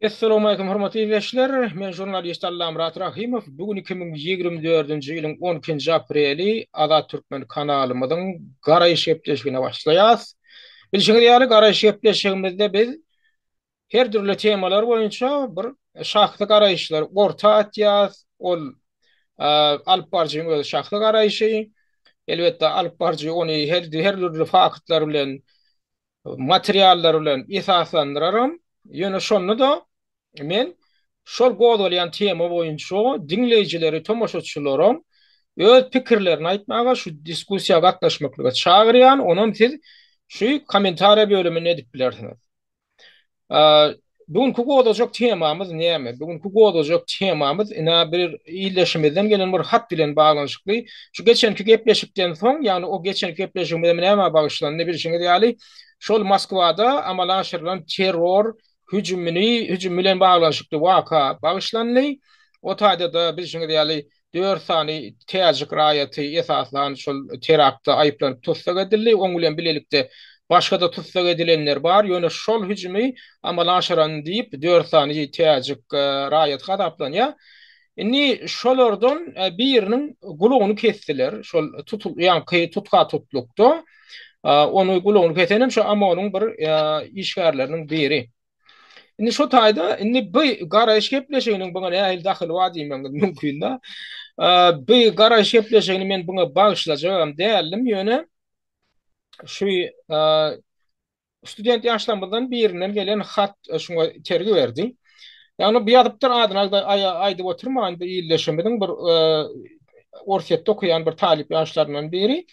Essalowmalikim hormatly ildeşler! Men žurnalist Allamyrat Rahymow. Bu gün 2024-nji ýylyň 12-nji apreli Azat Türkmen kanalymyzyň Garaýyş gepleşigine başlaýas. Bilşiňiz ýaly Garaýyş gepleşigimizde biz her dürli temalar boýunça bir şahsy garaýyşlary orta atýas. Ol alyp baryjyň öz şahsy garaýşy. Elbetde alyp baryjy ony her her dürli faktlar bilen materiallar bilen esaslandyraram. Ýöne şonda-da men şol gozgalýan tema boýunça diňleýjileri, tomaşaçylaram öz pikirlerini aýtmaga, şu diskussiýa gatnaşmaklyga çagyrýan. Onam siz şu kommentariýa bölüminde edip bilersiňiz. Bu günki gozgajak temamyz näme? Bu günki gozgajak temamyz ina bir ildeşimizden gelen bir hat bilen baglanyşykly. Şu geçenki gepleşikden soň, ýagny o geçenki gepleşigimiz hem nämä bagyşlandy bilşiňiz ýaly, şol Moskwada amala aşyrylan terror hüjümini, hüjüm bilen baglanyşykly waka bagyşlandy. O taýda-da bilşiňiz ýaly Dört sany täjik raýaty esasan şol teraktda aýyplanyp tussag edildi. Oň bilen bilelikde başga-da tussag edilenler bar. Ýöne şol hüjümi amala aşyran diýip dört sany täjik raýaty hasaplanýar. Indi şolardan biriniň gulagyny kesdiler. Şol tutul ýaňky tutga tutlukda. Ony gulagyny kesenem şo OMON-yň bir işgärleriniň biri. Indi şu taýda indi bu garaýyş gepleşiginiň buňa nähili dahyly bar diýmegiňiz mümkin-de. Bu garaýyş gepleşigini men buňa bagyşlajagam däldim, ýöne şu student ýaşlarymyzdan birinden gelen hat şuňa tergi berdi. Ýagny bu ýazypdyr adyny aýdyp oturmaýyn bu ildeşimiziň bir Orsýetde okaýan bir talyp ýaşlaryndan biri.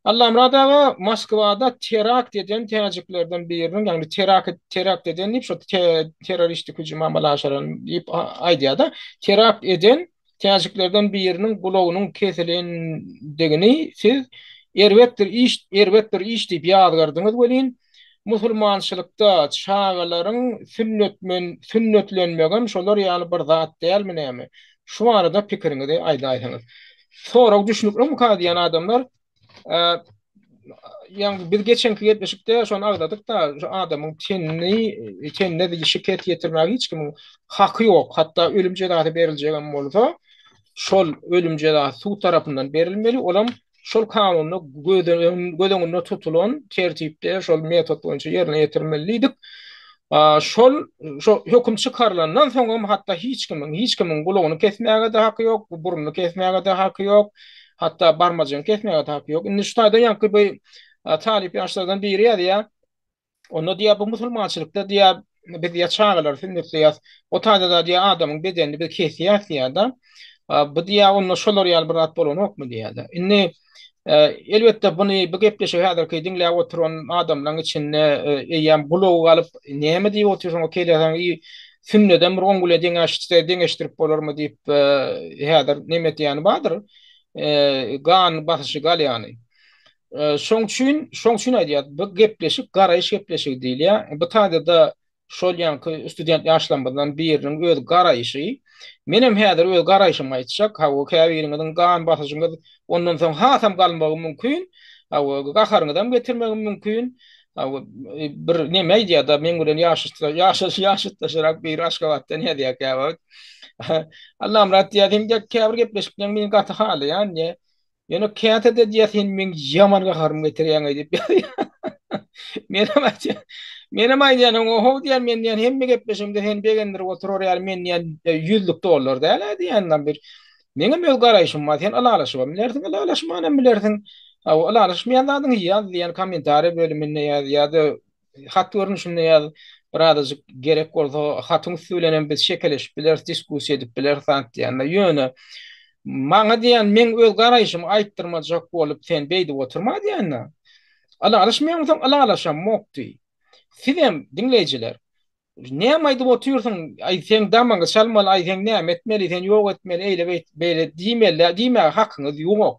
Allamyrat aga Moskwada terakt eden täjiklerden biriniň, ýagny terakt terakt eden diýip, şo terroristik hüjüm amala aşyran diýip aýdýar-da, terakt eden täjiklerden biriniň gulagynyň kesilendigini siz erbet bir iş, erbet bir iş diýip ýazgardyňyz welin, musulmançylykda çagalaryň sünnetmen sünnetlenmegem şolar ýaly bir zat dälmi näme? Şu barada pikiriňizi aýdaýsaňyz. Sorag düşnüklimika diýen adamlar, ýagny biz geçenki gepleşikde şony agzadyk-da, şu adamyň tenini, tenine şikes ýetirmäge hiç kimiň haky ýok. Hatda ölüm jezasy beriljegem bolsa, şol ölüm jezasy sud tarapyndan berilmeli, olam şol kanunda göz öňünde tutulan tertipde şol metod boýunça ýerine ýetirmeli diýdik. Şol şo höküm çykarylandan soňam hatda hiç kimiň, hiç kimiň gulagyny kesmäge-de haky ýok, burnuny kesmäge-de haky ýok, hatda barmajygyny kesmäge-de haky ýok. Indi şu taýda ýaňky bu talyp ýaşlardan biri ýazýar. Onda diýýär, bu musulmançylykda diýýär, biz diýýär çagalary sünnetleýäs. O taýda-da diýýär, adamyň bedenini biz kesýäs diýýär-de. Bu diýýär, onda şolar ýaly bir zat bolanokmy diýýär-de. Indi elbetde buny bu gepleşigi häzirki diňläp oturan adamlaryň içinde eýýäm gulagy galyp, näme diýip otyrsyň o kelesaň sünnedem bir oň bilen deňeşdirip bolarmy diýip häzir neme etýäni bardyr. Gan basyşy galýany. Şoň üçin, şoň üçin aýdýar, bu gepleşik garaýyş gepleşigi diýilýär. Bu taýda-da şol ýaňky student ýaşlarymyzdan biriniň öz garaýşy. Menem häzir öz garaýşymy aýtjak. Hawa, käbiriňiziň gan basyşyňyz ondan soň hasam galmagy mümkin. Hawa, gaharyňyzam getirmegi mümkin. Hawa, bir neme aýdýar-da, meň bilen ýaşytda, ýaşaş, ýaşytdaşrak biri Aşgabatdan ýazýar käwagt. Allamyrat diýýär, seň diýýär, käbir gepleşikleriňi men gaty halaýan diýýär. Ýöne käte-de diýýär, sen meň ýaman gaharymy getirýäň-eý diýip ýazýar. Menem aýdýan, menem aýdýan, oho diýýän, men diýýän, hemme gepleşigimde seni begendirip oturar ýaly men diýýän, ýüzlük dollar däl-ä diýýän, bir meňem öz garaýşym bar, sen ylalaşybam bilersiň, ylalaşmanam bilersiň. Hawa, ylalaşmaýan zadyňy ýaz diýýän, kommentariýa bölüminde ýaz ýa-da Hat görnüşinde ýaz, birazajyk gerek bolsa hatyň üsti bilen hem biz şekeleşip bileris, diskussiýa edip bileris zat diýende. Ýöne maňa diýen meň öz garaýşymy aýtdyrmajak bolup sen beýdip oturma diýende. Ylalaşmaýan bolsaň ylalaşamok diý. Sizem diňleýjiler näme aýdyp otyrsyň, aý seň damaňy çalmaly, aý sen näme etmeli, sen ýok etmeli, eýle beýle diýmeli, diýmäge hakyňyz ýok.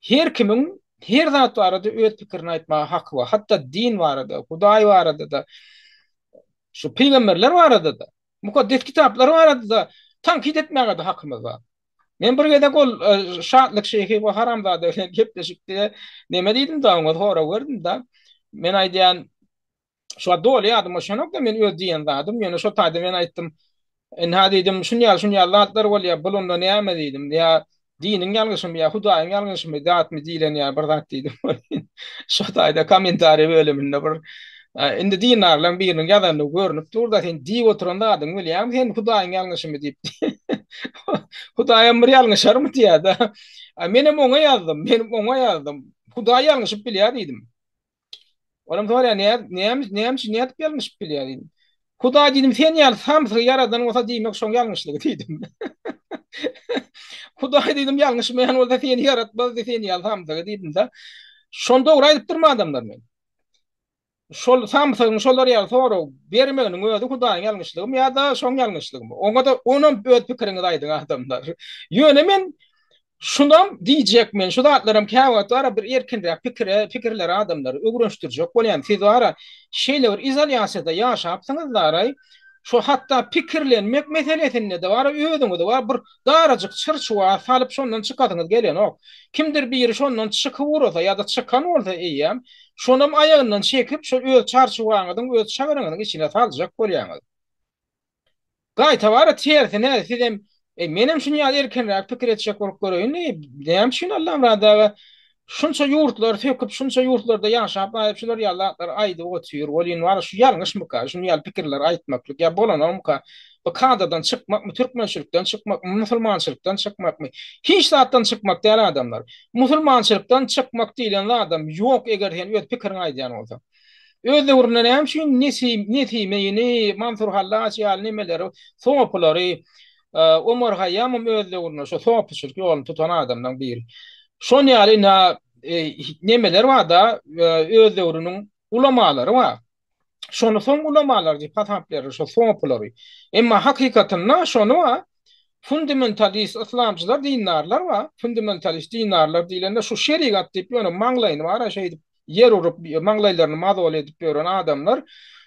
Her kimiň her zat barada öz pikirini aýtmaga haky bar. Hatda din barada, Hudaý barada-da, şu pygamberler barada-da, mukaddes kitaplar barada-da tankyt etmäge-de hakymyz bar. Men bir gezek ol e, Şatlyk şeýhi we haramzada bilen gepleşikde neme diýdim-de, oňa sorag berdim-de. Men aýdýan. Şu wagt doly ýadyma düşenok-da men öz diýen zadym. Ýöne şo taýda men aýtdym. Ynha diýdim, şun ýaly, şun ýaly zatlar bolýar, bul onda näme diýdim. Ýa diniň ýalňyşymy ýa Hudaýyň ýalňyşymy zatmy diýlen ýaly bir zat diýdim. Şo taýda kommentariý bölüminde bir indi dindarlaryň biriniň ýazandygy görnüp dur-da, sen diýip oturan zadyňy bilýäňmi sen Hudaýyň ýalňyşymy diýip. Hudaýam bir ýalňyşarmy diýýär-de. Menem oňa ýazdym, menem oňa ýazdym. Hudaý ýalňyşyp bilýär diýdim. Olam soraýar, näme, näme, näme üçin nädip ýalňyşyp bilýär diýdim. Hudaý diýdim, sen ýaly samsygy ýaradan bolsa diýmek şoň ýalňyşlygy diýdim. Hudaý diýdim, ýalňyşmaýan bolsa seni ýaratmazdy, sen ýaly samsygy diýdim-de. Şony dogry aýdypdyrmy adamlar men? Şol samsygyň şolar ýaly sorag bermeginiň özi Hudaýyň ýalňyşlygymy ýa-da şoň ýalňyşlygymy? Oňa-da onam öz pikiriňizi aýdyň adamlar. Ýöne men Şunam diýjek men, şu zatlaram käwagt bara bir erkinräk pikire, pikirlere adamlary öwrenişdirjek bolýan. Siz bara şeýle bir izolýasiýada ýaşapsyňyzdaraý, şo hatda pikirlenmek meselesinde-de bara özüňizi bara bir darajyk çyrçuwa salyp şondan çykasyňyz gelenok. Kimdir biri şondan çykyp ugrasa ýa-da çykan bolsa eýýäm, şonam aýagyndan çekip şol öz çarçuwaňyzyň, öz çagryňyzyň içine saljak bolýaňyz. Gaýta bara tersine sizem e, menem şuny ýaly erkinräk pikir etjek bolup göreýin diýip, näme üçin Allamyrat aga şunça ýurtlary söküp, şunça ýurtlarda ýaşap aýyp şular ýaly zatlary aýdyp otyr, welin bara şu ýalňyşmyka, şuny ýaly pikirleri aýtmaklyk ýa bolanokmyka, bu kadadan çykmakmy, türkmençilikden çykmakmy, musulmançylykdan çykmakmy? Hiç zatdan çykmak däl adamlar. Musulmançylykdan çykmak diýlen zadam ýok eger sen öz pikiriňi aýdýan bolsaň. Öz döwründe näme üçin Nesim, Nesimeýini, Mansur Hallaç ýaly nemeleri, sopulary, Omar Haýýamam öz döwründe şo sopuçylyk ýoluny tutan adamlaryň biri. Şon ýaly ina nemeler bar-da, öz döwrüniň ulamalary bar. Şony soň ulamalar diýip hasaplaýarlar, şo sopulary. Emma hakykatynda şony bar, fundamentalist yslamçylar, dindarlar bar. Fundamentalist dindarlar diýlende şu şerigat diýip ýöne maňlaýyny bar-a şeýdip ýer urup, maňlaýlaryny mazol edip ýören adamlar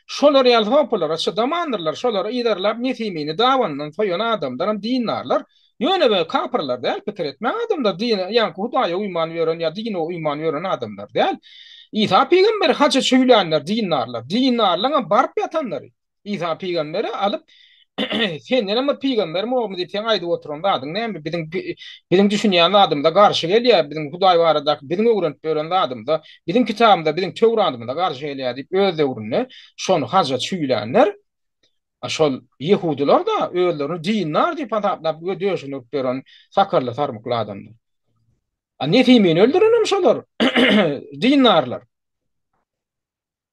şolar ýaly sopulara çydamandyrlar, şolary yzarlap Nesimini dabanyndan soýan adamlaram dindarlar. Ýöne we kapyrlar däl, pikir etmäň adamlar dine, ýaňky Hudaýa uýman ýören ýa dine uýman ýören adamlar däl. Isa pygamberi haja çüýlänler dindarlar, dindarlaryňam baryp ýatanlary. Isa pygamberi alyp, Sendenem bir pygambermi bormy diýip, seň aýdyp oturan zadyň näme? Biziň biziň düşünýän zadymyza garşy gelýär, biziň Hudaý baradaky biziň öwrenip ýören zadymyza, biziň kitabymyza, biziň Töwradymyza garşy gelýär diýip, öz döwründe şony haja çüýlänler, a şol ýehudylar-da özlerini dindar diýip hasaplap, döşüni urup ýören sakally sarmykly adamlar. A Nesimini öldürenem şolar, dindarlar.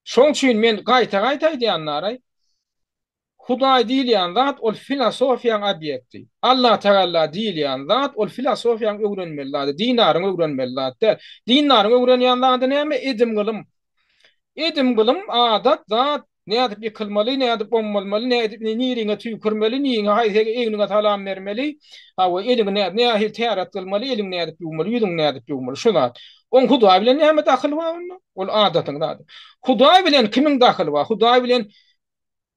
Şoň üçin men gaýta-gaýta aýdýan Naraý, Hudaý diýilýän zat ol filosofiýaň obýekti. Allatagalla diýilýän zat ol filosofiýaň öwrenmeli zady, dinaryň öwrenmeli zady däl. Dinaryň öwrenýän zady näme? Edim-gylym. Edim-gylym, adat, zat, nädip ýykylmaly, nädip ommalmaly, nädip niriňe tüýkürmeli, niňe haýsy egniňe salam bermeli, hawa, eliňi nähili täret kylmaly, eliňi nädip ýuwmaly, ýüzüňi nädip ýuwmaly, şu zat. Oň Hudaý bilen näme dahyly bar onda? Ol adatyň zady. Hudaý bilen kimiň dahyly bar? Hudaý bilen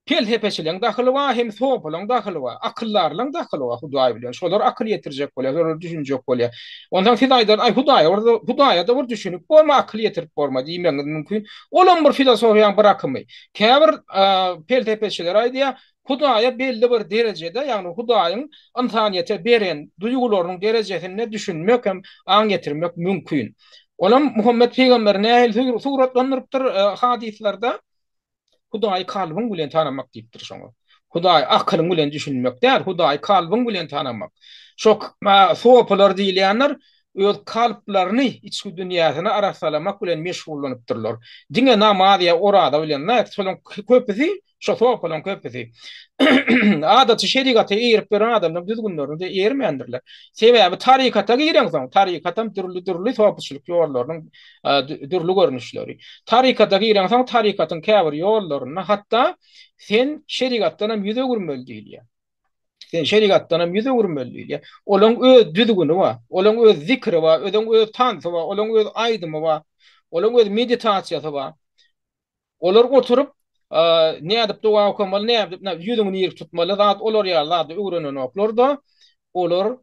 pelsepeçileň dahyly bar, hem sopulaň dahyly bar, akyldarlaň dahyly bar Hudaý bilen. Şolar akyl ýetirjek bolýar, şolar düşünjek bolýar. Onsoň siz aýdar, aý Hudaýa bir Hudaýa-da bir düşünip bolma, akyl ýetirip bolma diýmegiňiz mümkin. Olam bir filosofiýaň bir akymy. Käbir pelsepeçiler aýdýar, Hudaýa belli bir derejede, ýagny Hudaýyň ynsanyýete beren duýgularynyň derejesinde düşünmek hem aň ýetirmek mümkin. Olam Muhammet pygamberi nähili suratlandyrypdyr hadyslarda? Hudaýy kalbyň bilen tanamak diýipdir şoňa. Hudaýy akylyň bilen düşünmek däl, Hudaýy kalbyň bilen tanamak. Şo sopular diýilýänler öz kalplaryny, içki dünýäsini arassalamak bilen meşgullanypdyrlar. Diňe namaz ýa oraza bilen däl, şolaryň köpüsi Şo sopalaň köpüsi. Adaty şerigata eýerip ýören adamlaryň düzgünlerine-de eýermändirler. Sebäbi tarykata gireňsoň, tarykatam dürli-dürli sopuçylyk ýollarynyň dürli görnüşleri. Tarykata gireňsoň, tarykatyň käbir ýollarynda hatda sen şerigatdanam ýüz öwürmeli diýilýär. Sen şerigatdanam ýüz öwürmeli diýilýär. Olaň öz düzgüni bar, olaň öz zikri bar, olaň öz tansy bar, olaň öz aýdymy bar, olaň öz meditasiýasy bar. Olar oturyp, nädip doga okamaly, nädip ýüzüňi nirip tutmaly zat, olar ýaly zady öwrenenoklar-da, olar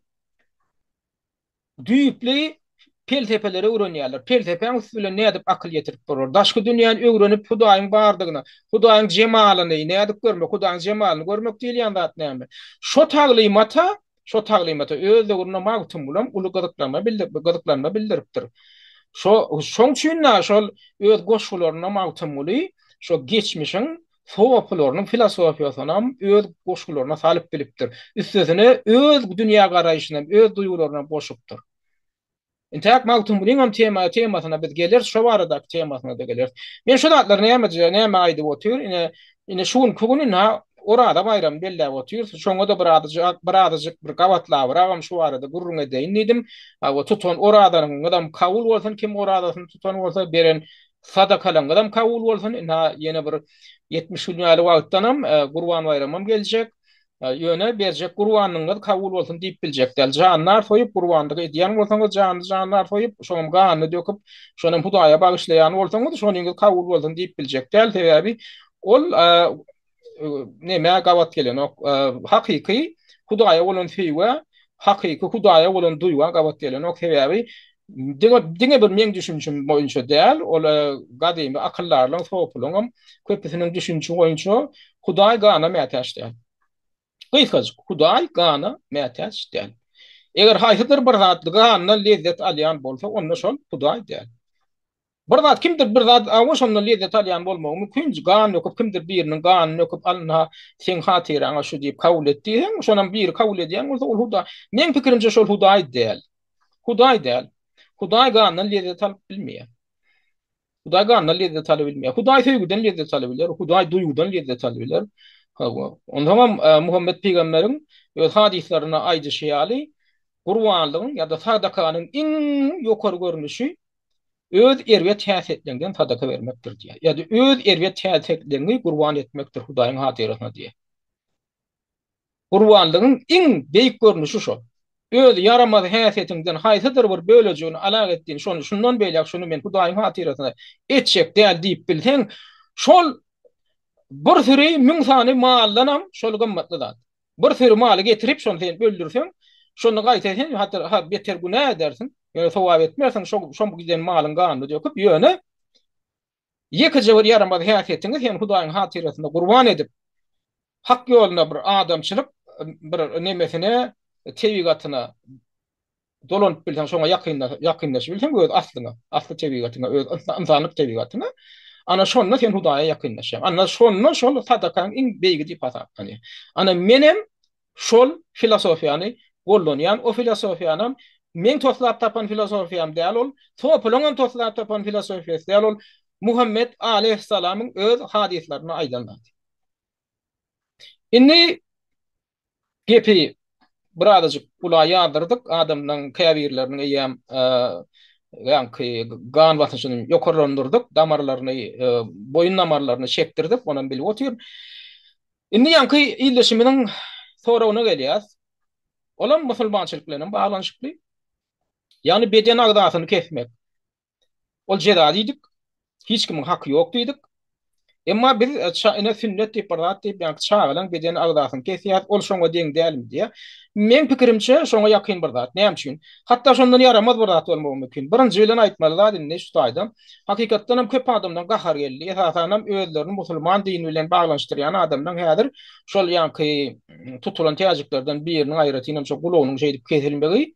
düýpli. Pelsepeleri öwrenýärler. Pelsepäň üsti bilen nädip akyl ýetirip bolar? Daşky dünýäni öwrenip Hudaýyň bardygyna, Hudaýyň jemalyny nädip görmek, Hudaýyň jemalyny görmek diýilýän zat näme? Şo taglymata, şo taglymata öz döwründe Magtymgulam uly gyzyklanma bildirip, gyzyklanma bildiripdir. Şo, şoň üçin-de şol öz goşgularynda Magtymguly şo geçmişiň sopularynyň filosofiýasynam öz goşgularyna salyp bilipdir. Üstesine öz dünýägaraýşynam, öz duýgularynam goşupdyr. Intäk Magtymgulyňam tema temasyna biz geleris, şo baradaky temasyna-da geleris. Men şu zatlary näme näme aýdyp otyr, ine ine şu günki gün ynha Oraza baýramyny belläp otyrys. Şoňa-da bir azajyk bir azajyk bir gabatlabyragam şu barada gürrüň edeýin diýdim. Hawa, tutan orazalaryňyzam kabul bolsun, kim orazasyny tutan bolsa, beren sadakalaryňyzam kabul bolsun. Ynha ýene bir 70 gün ýaly wagtdanam Gurban baýramam geljek. Ýöne berjek gurbanyňyz kabul bolsun diýip biljek däl. Jandar soýup gurbanlyk edýän bolsaňyz, janly jandar soýup, şoňam ganyny döküp, şonam Hudaýa bagyşlaýan bolsaňyz, şonyňyz kabul bolsun diýip biljek däl. Sebäbi ol nämä gabat gelenok. Hakyky Hudaýa bolan söýgä, hakyky Hudaýa bolan duýga gabat gelenok. Sebäbi diňe diňe bir meň düşünjim boýunça däl, ol gadymy akyldarlaryň, sopularyňam köpüsiniň düşünji boýunça Hudaý gana mätäç däl. Gysgajyk, Hudaý gana mätäç däl. Eger haýsydyr bir zat gandan lezzet alýan bolsa, onda şol Hudaý däl. Bir zat kimdir bir zat awa şondan lezzet alýan bolmagy mümkin. Gan döküp kimdir biriniň ganyny döküp alynha seň hatyraňa şu diýip kabul et diýseň, şonam biri kabul edýän bolsa ol Hudaý. Meň pikirimçe şol Hudaý däl. Hudaý däl. Hudaý gandan lezzet alyp bilmeýär. Hudaý gandan lezzet alyp bilmeýär. Hudaý söýgüden lezzet alyp biler. Hudaý duýgudan lezzet alyp biler. Hawa. Onsoňam Muhammet pygamberiň öz hadyslarynda aýdyşy ýaly, gurbanlygyň ýa-da sadakanyň iň ýokary görnüşi öz erbet häsiýetleriňden sadaka bermekdir diýýär. Ýa-da öz erbet häsiýetleriňi gurban etmekdir Hudaýyň hatyrasyna diýýär. Gurbanlygyň iň beýik görnüşi şol. Öz ýaramaz häsiýetiňden haýsydyr bir bölejigini alak etdin, şony şundan beýläk şuny men Hudaýyň hatyrasyna etjek däl diýip bilseň, şol bir süri müň sany maldanam şol gymmatly zat. Bir süri maly getirip şony sen öldürseň, şonda gaýta sen hatda beter günä edersiň, ýöne sogap etmersiň şo şo giden malyň ganyny döküp, ýöne ýekeje bir ýaramaz häsiýetiňi sen Hudaýyň hatyrasyna gurban edip, Hak ýoluna bir adamçylyk bir nemesine, tebigatyna dolanyp bilseň, şoňa ýakynlaşyp bilseň öz aslyňa, asly tebigatyňa, öz ynsanlyk tebigatyňa, ana şonda sen Hudaýa ýakynlaşýaň. Ana şonda şol sadakaň iň beýigi diýip hasaplanýar. Ana menem şol filosofiýany gollanýan, o filosofiýanam meň toslap tapan filosofiýam däl ol, sopulaňam toslap tapan filosofiýasy däl ol, Muhammet aleýhissalamyň öz hadyslarynda aýdan zady. Indi gepi birazajyk ula ýazdyrdyk. Adamlaryň käbirleriniň eýýäm ýaňky gan basyşyny ýokarlandyrdyk, damarlaryny, boýun damarlaryny çekdirdik, onam bilip otyr. Indi ýaňky ildeşimiziň soragyna gelýäs. Olam musulmançylyk bilenem baglanyşykly. Ýagny beden agzasyny kesmek. Ol jeza diýdik. Hiç kimiň haky ýok diýdik. Emma biz ine sünnet diýip bir zat diýip, ýagny çagalaň beden agzasyny kesýäs, ol şoňa deň dälmi diýýär. Meň pikirimçe şoňa ýakyn bir zat. Näme üçin? Hatda şondan ýaramaz bir zat bolmagy mümkin. Birinji bilen aýtmaly zat indi şu taýda. Hakykatdan hem köp adamdan gahar geldi. Esasan hem özlerini musulman dini bilen baglanyşdyrýan adamlaň häzir şol ýaňky tutulan täjiklerden biriniň aýratyn hem şo gulagynyň şeýdip kesilmegi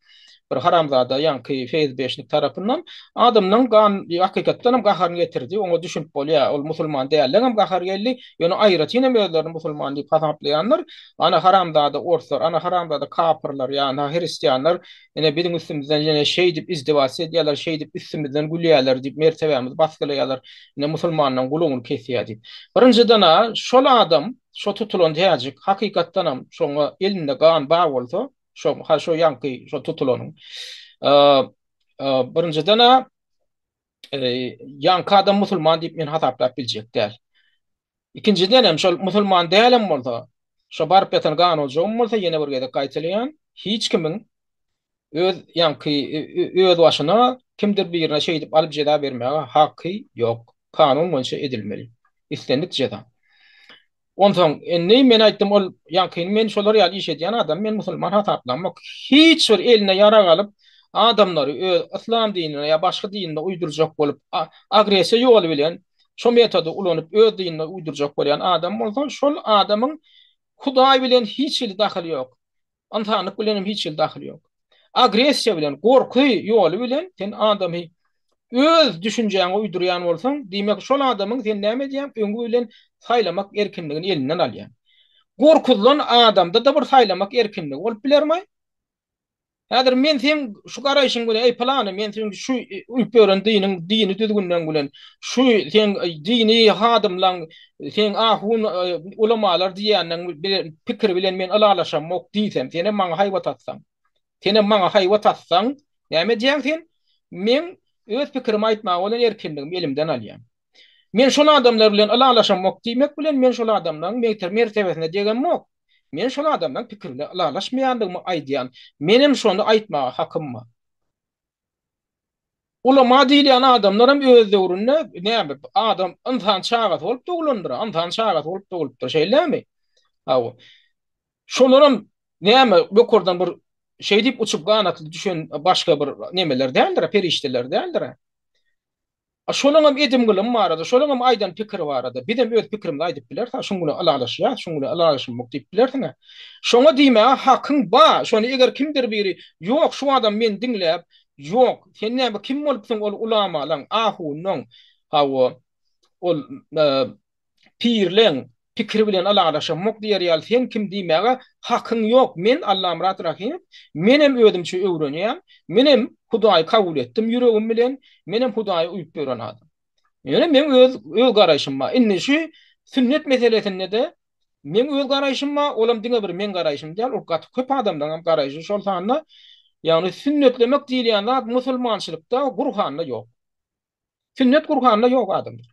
bir haramzada ýaňky FSB-şnik tarapyndan adamlaň gan hakykatdan hem gaharyny getirdi. Oňa düşünip bolýar. Ol musulman dälleň hem gahary geldi. Ýöne aýratyn hem özlerini musulman diýip hasaplaýanlar, ana haramzada orslar, ana haramzada kapyrlar, ýa ana hristianlar ine biziň üstümizden ýene şeýdip izdewasiýa edýärler, şeýdip üstümizden gülýärler diýip mertebämizi basgylaýarlar. Ine musulmanlaň gulagyny kesýär diýip. Birinjiden-ä şol adam, şo tutulan täjik hakykatdan hem şoňa elinde gan bar bolsa, Şo, ha şo ýaňky, şo tutulanyň. Birinjiden-ä ýaňky adam musulman diýip men hasaplap biljek däl. Ikinjiden hem şol musulman dälem bolsa, şo baryp ýatan gan ojagym bolsa ýene bir gezek gaýtalaýan, hiç kimiň öz ýaňky öz başyna kimdir birine şeýdip alyp jeza bermäge haky ýok. Kanun boýunça edilmeli. Islendik jeza. Onsoň indi men aýtdym ol ýaňkyny men şolar ýaly iş edýän adam men musulman hasaplamok. Hiç bir eline ýarag alyp adamlary öz yslam dinine ýa başga dinine uýdurjak bolup agressiýa ýoly bilen şo metody ulanyp öz dinine uýdurjak bolýan adam bolsa şol adamyň Hudaý bilen hiç hili dahyly ýok. Ynsanlyk bilen hem hiç hili dahyly ýok. Agressiýa bilen, gorky ýoly bilen sen adamy öz düşünjäňe uýdurýan bolsaň, diýmek şol adamyň sen näme edýäň, öňi bilen saýlamak erkinligini elinden alýaň. Gorkuzylan adamda-da bir saýlamak erkinligi bolup bilermi? Häzir men seň şu garaýşyň bilen, eý pylany, men seň şu uýup ýören diniň, dini düzgünleň bilen, şu seň dini hadymlaň, seň ahun, ulamalar diýýänleň bilen, pikiri bilen men ylalaşamok diýsem, senem maňa haýbat atsaň. Senem maňa haýbat atsaň, näme edýäň sen? Meň öz pikirimi aýtmaga bolan erkinligimi elimden alýaň. Men şol adamlar bilen ylalaşamok diýmek bilen, men şol adamlaryň mertebesine degemok. Men şol adamlaryň pikiri bilen ylalaşmaýandygymy aýdýan. Menem şony aýtmaga hakym bar. Ulama diýilýän adamlaram öz döwründe näme, adam, ynsan çagasy bolup doglandyr, ynsan çagasy bolup doglupdyr, şeýle dälmi? Hawa. Şolaram näme, ýokardan bir şeý diýip uçup ganatly düşen başga bir nemeler däldir, perişdeler däldir. A şolaňam edim-gylymy barada, şolaňam aýdan pikiri barada bizem öz pikirimizi aýdyp bileris-ä, şuň bilen ylalaşýas, şuň bilen ylalaşmok diýip bilersiň-ä. Şoňa diýmäge hakyň bar. Şony eger kimdir biri, Ýok, şu adam meni diňläp, ýok, sen näme kim bolupsyň ol ulamalaň, ahunlaň, hawa, ol Pirleň pikiri bilen ylalaşamok diýer ýaly sen kim diýmäge hakyň ýok. Men Allamyrat Rahymow, menem özümçe öwrenýän, menem Hudaýy kabul etdim ýüregim bilen, menem Hudaýa uýup ýören adam. Ýöne meň öz öz garaýşym bar. Indi şu sünnet meselesinde-de meň öz garaýşym bar, olam diňe bir meň garaýşym däl, ol gaty köp adamlaryň hem garaýşy şol sanda. Ýagny sünnetlemek diýilýän zat musulmançylykda, Gurhanda ýok. Sünnet Gurhanda ýok adamlar.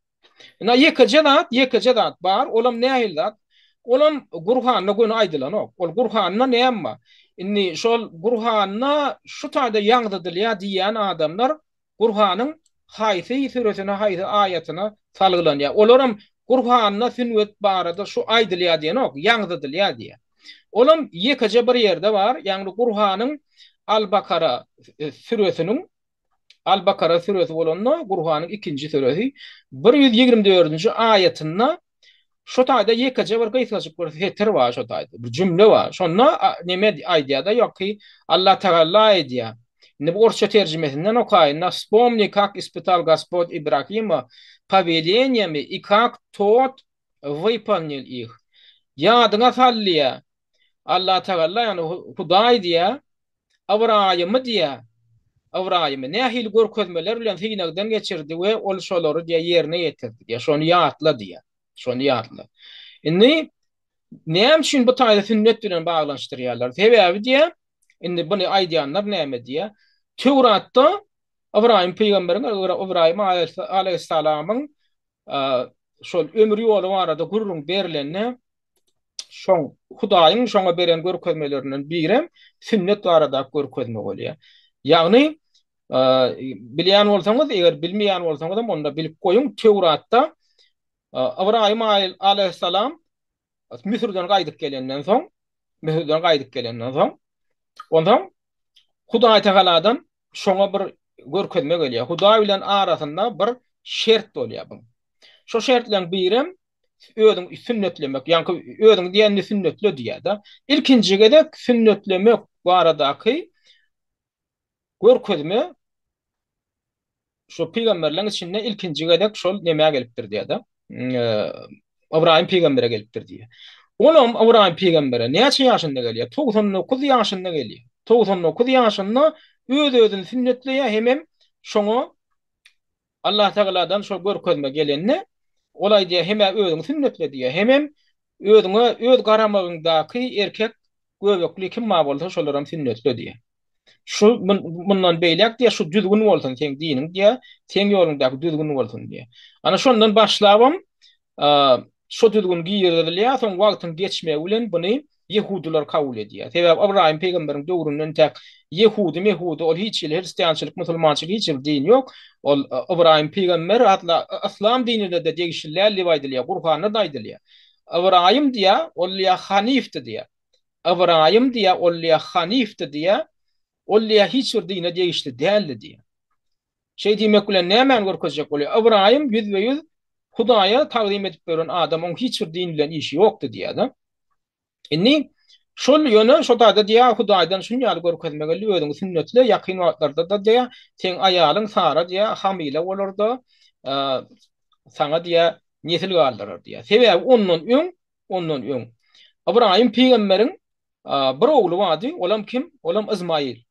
Ina ýekeje zat, ýekeje zat bar, olam nähili zat? Olam Gurhanda göni aýdylanok. Ol Gurhanda näme bar? Indi şol Gurhanda şu taýda ýaňzydylýar diýýän adamlar Gurhanyň haýsy süresine, haýsy aýatyna salgylanýar. Olaram Gurhanda sünnet barada şu aýdylýar diýenok, ýaňzydylýar diýýär. Olam ýekeje bir ýerde bar, ýagny Gurhanyň Al-Bakara süresiniň Al-Bakara süresi bolanda, Gurhanyň ikinji süresi, 124-nji aýatynda şo taýda ýekeje bir gysgajyk bir setir bar şo taýda, bir jümle bar. Şonda neme aýdýar-da, ýok ki, Allah Tagala aýdýar. Indi bu orsça terjimesinden okaýyn. Na Вспомни, как испытал Господь Ибрахима повелениями и как тот выполнил их. Ýadyňa sal diýýär. Allah Tagala, ýagny Hudaý diýýär, Ybraýymy diýýär, Ybraýymy nähili görkezmeler bilen synagdan geçirdi we ol şolary diýýär ýerine ýetirdi diýýär. Şony ýatla diýýär. Şony ýatla. Indi näme üçin bu taýda sünnet bilen baglanyşdyrýarlar? Sebäbi diýýär, indi buny aýdýanlar näme diýýär? Töwratda Ybraýym pygamberiň, Ybraýym aleýhissalamyň şol ömür ýoly barada gürrüň berlende şoň Hudaýyň şoňa beren görkezmelerinden birem sünnet baradaky görkezme bolýar. Ýagny bilýän bolsaňyz, eger bilmeýän bolsaňyzam onda bilip goýuň, Töwratda Ybraýym aleýhissalam Müsürden gaýdyp gelenden soň, Müsürden gaýdyp gelenden soň, onsoň Hudaý Tagaladan şoňa bir görkezme gelýär. Hudaý bilen arasynda bir şert bolýar bu. Şo şertleriň birem özüň sünnetlemek, ýaňky özüň diýenini sünnetle diýýär-de. Ilkinji gezek sünnetlemek baradaky görkezme şu pygamberleň içinde ilkinji gezek şol nemä gelipdir diýýär-de. Ybraýym pygambere gelipdir diýýär. Olam Ybraýym pygambere näçe ýaşynda gelýär? 99 ýaşynda gelýär. 99 ýaşynda öz-özüni sünnetleýär hemem şoňa Allah Tagaladan şol görkezme gelende, ol aýdýar, hem-ä özüňi sünnetle diýýär, hemem özüňe öz garamagyňdaky erkek göbekli kim bar bolsa şolaram sünnetle diýýär. Şu mundan beýläk diýýär, şu düzgün bolsun seň diniň diýýär, seň ýoluňdaky düzgün bolsun diýýär. Ana şondan başlabam Şo düzgün girizilýär, soň wagtyň geçmegi bilen buny ýehudylar kabul edýär. Sebäbi Ybraýym pygamberiň döwründen täk ýehudy, mehudy ol hiç hili hristiançylyk, musulmançylyk hiç hili din ýok. Ol Ybraýym pygamber atla yslam dinine-de degişli däl diýip aýdylýar, Gurhanda-da aýdylýar. Ybraýym diýýär, ol diýýär hanifdi diýýär. Ybraýym diýýär, ol diýýär hanifdi diýýär. Ol diýýär hiç bir dine degişli däldi diýýär. Şeý diýmek bilen nämäni görkezjek bolýar? Ybraýym ýüzbe-ýüz Hudaýa tagzym edip ýören adam, oň hiç bir din bilen işi ýokdy diýýär-de. Indi şol ýöne şo taýda diýýär, Hudaýdan şun ýaly görkezme geldi, özüňi sünnetle, ýakyn wagtlarda-da diýýär, seň aýalyň Sara diýýär, hamyla bolar-da, saňa diýýär, nesil galdyrar diýýär. Sebäbi ondan öň, ondan öň Ybraýym pygamberiň bir ogly bardy, olam kim? Olam Yzmaýyl.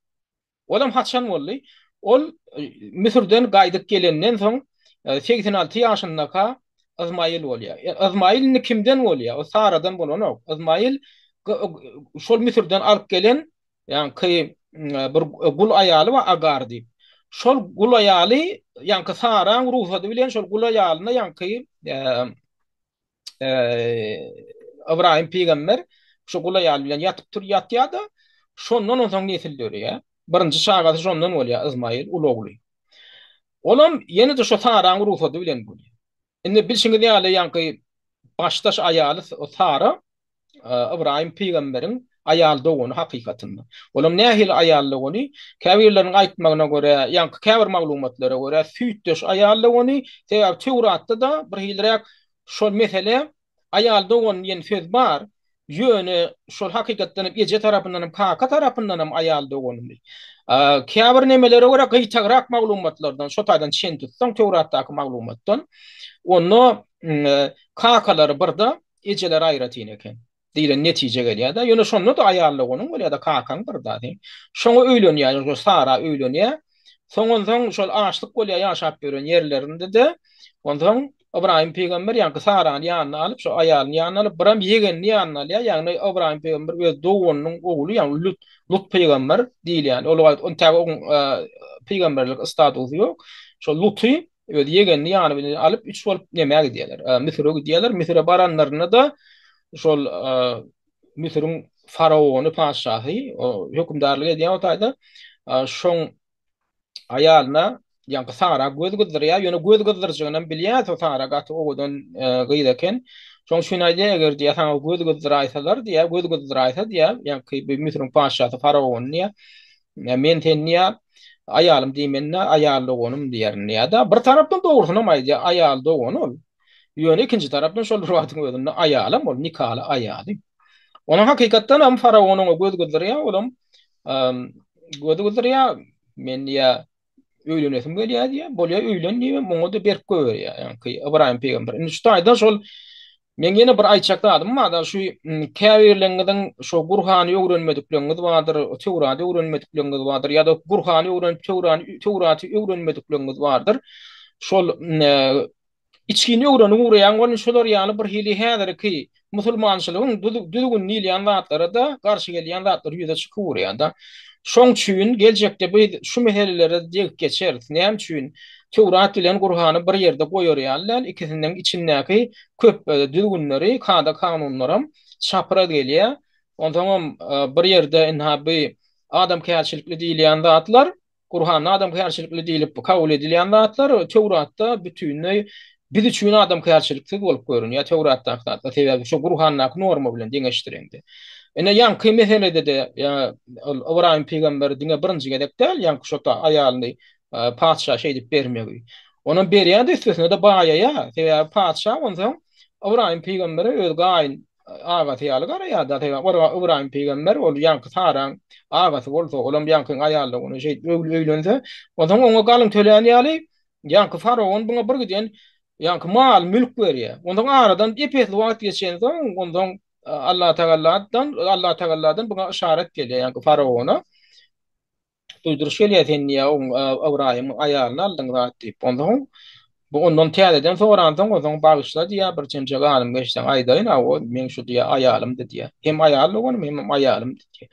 Olam haçan boldy? Ol Müsürden gaýdyp gelenden soň 86 ýaşyndaka Yzmaýyl bolýar. Yzmaýyl indi kimden bolýar? O Saradan bolanok. Yzmaýyl şol Müsürden alyp gelen, ýaňky bir gul aýaly bar Agar diýip. Şol gul aýaly ýaňky Saraň rugsady bilen şol gul aýalyna ýaňky Ybraýym pygamber şu gul aýal bilen ýatyp tur ýatýar-da, şondan onsoň nesil döreýär. Birinji çagasy şondan bolýar, Yzmaýyl uly ogly. Olam ýene-de şu Saraň rugsady bilen bolýar. Indi bilşiňiz ýaly ýaňky başdaş aýaly Sara Ybraýym pygamberiň aýal dogany hakykatynda. Olam nähili aýal dogany? Käbirleriniň aýtmagyna görä, ýaňky käbir maglumatlara görä, süýtdeş aýal dogany, sebäbi Töwratda-da bir hiliräk şol mesele aýal dogan diýen söz bar, ýöne şol hakykatdan hem eje tarapyndan hem kaka tarapyndan hem aýal doganymy? Käbir nemelere görä gyýtagrak maglumatlardan şo taýdan çen tutsaň Töwratdaky maglumatdan, onda kakalary birde, Ejeler aýratyn eken. Diýlen netije gelýär-de. Ýöne şonda-da aýal doganyň bolýar-da, kakaň bir-da seň. Şoňa öýlenýär, ýöne şol Sara öýlenýär. Soň onsoň şol açlyk bolýar ýaşap ýören ýerlerinde-de. Onsoň Ybraýym pygamber ýaňky Sarany ýanyna alyp, şo aýalyny ýanyna alyp, biram ýegenini ýanyna alýar. Ýagny Ybraýym pygamber öz doganynyň ogly, ýagny Lut, Lut pygamber diýilýän. Ol wagt entäk oň pygamberlik statusy ýok. Şol Luty Öz ýegenini ýany bilen alyp, üç bolup nämä gidýärler? Müsüre gidýärler. Müsüre baranlarynda-da şol Müsüriň faraony, patyşasy, hökümdarlyk edýän o taýda, şoň aýalyna ýaňky Sara göz gyzdyrýar. Ýöne göz gyzdyrjygynam bilýär, şo Sara gaty owadan gyz eken. Şoň üçin aýdýar, eger diýýär, saňa göz gyzdyraýsalar diýýär, göz gyzdyraýsa diýýär, ýaňky bu Müsüriň patyşasy faraony diýýär, Men seni diýýär, aýalym diýmen-de, aýal doganym diýerin diýýär-de. Bir tarapdan dogrusynam aýdýar, aýal dogany ol. Ýöne ikinji tarapdan şol bir wagtyň özünde aýalam ol, nikaly aýaly. Onuň hakykatdan hem faraon oňa göz gyzdyrýar, olam göz gyzdyrýar, men diýýär, öýlenesim gelýär diýýär. Bolýar öýlen diýip, oňa-da berk goýberýär, ýaňky Ybraýym pygamber. Indi şu taýdan şol meň ýene bir aýtjak zadym bar-da, şu käbirleriňiziň şu Gurhany öwrenmedikleriňiz bardyr, Töwrady öwrenmedikleriňiz bardyr ýa-da Gurhany öwrenip Töwrany Töwraty öwrenmedikleriňiz bardyr. Şol Içgin öwrenip ugraýaň welin şolar ýaly bir hili häzirki musulmançylygyň düzgün diýilýän zatlara-da garşy gelýän zatlar ýüze çykyp ugraýar-da. Şoň üçin geljekde biz şu meselelere degip geçeris. Näme üçin Töwrat bilen Gurhany bir ýerde goýar ýaly däl, ikisiniň içindäki köp düzgünleri, kada-kanunlaram çapraz gelýär. Onsoňam bir ýerde ynha bu adamkärçilikli diýilýän zatlar Gurhanda adamkärçilikli diýlip kabul edilýän zatlar Töwratda bütinleý biz üçin adamkärçiliksiz bolup görünýär Töwratdaky zatlar. Sebäbi şo Gurhandaky norma bilen deňeşdireňde. Ine ýaňky meselede-de ol Ybraýym pygamber diňe birinji gezek däl ýaňky şo aýalyny patyşa şeýdip bermegi. Onam berýär-de üstesine-de baýaýar. Sebäbi patyşa onsoň Ybraýym pygambere öz gaýyn agasy ýaly garaýar-da, sebäbi Ybraýym pygamber ol ýaňky Saraň agasy bolsa, olam ýaňkyň aýalyna ony şeýdip öýlense, onsoň oňa galyň tölän ýaly, ýaňky faraon buňa bir giden ýaňky mal-mülk berýär. Onsoň aradan ep-esli wagt geçensoň, onsoň Allatagaladan Allatagaladan buňa yşarat gelýär ýaňky faraona. Duýduryş gelýär sen diýýär oň Ybraýymyň aýalyny aldyň zat diýip. Onsoň bu ondan täzeden soransoň onsoň bagyşla diýýär bir çemçe ganym geçseň aýdaýyn a o meň şu diýýär aýalymdy diýýär. Hem aýal doganym hemem aýalymdy diýýär.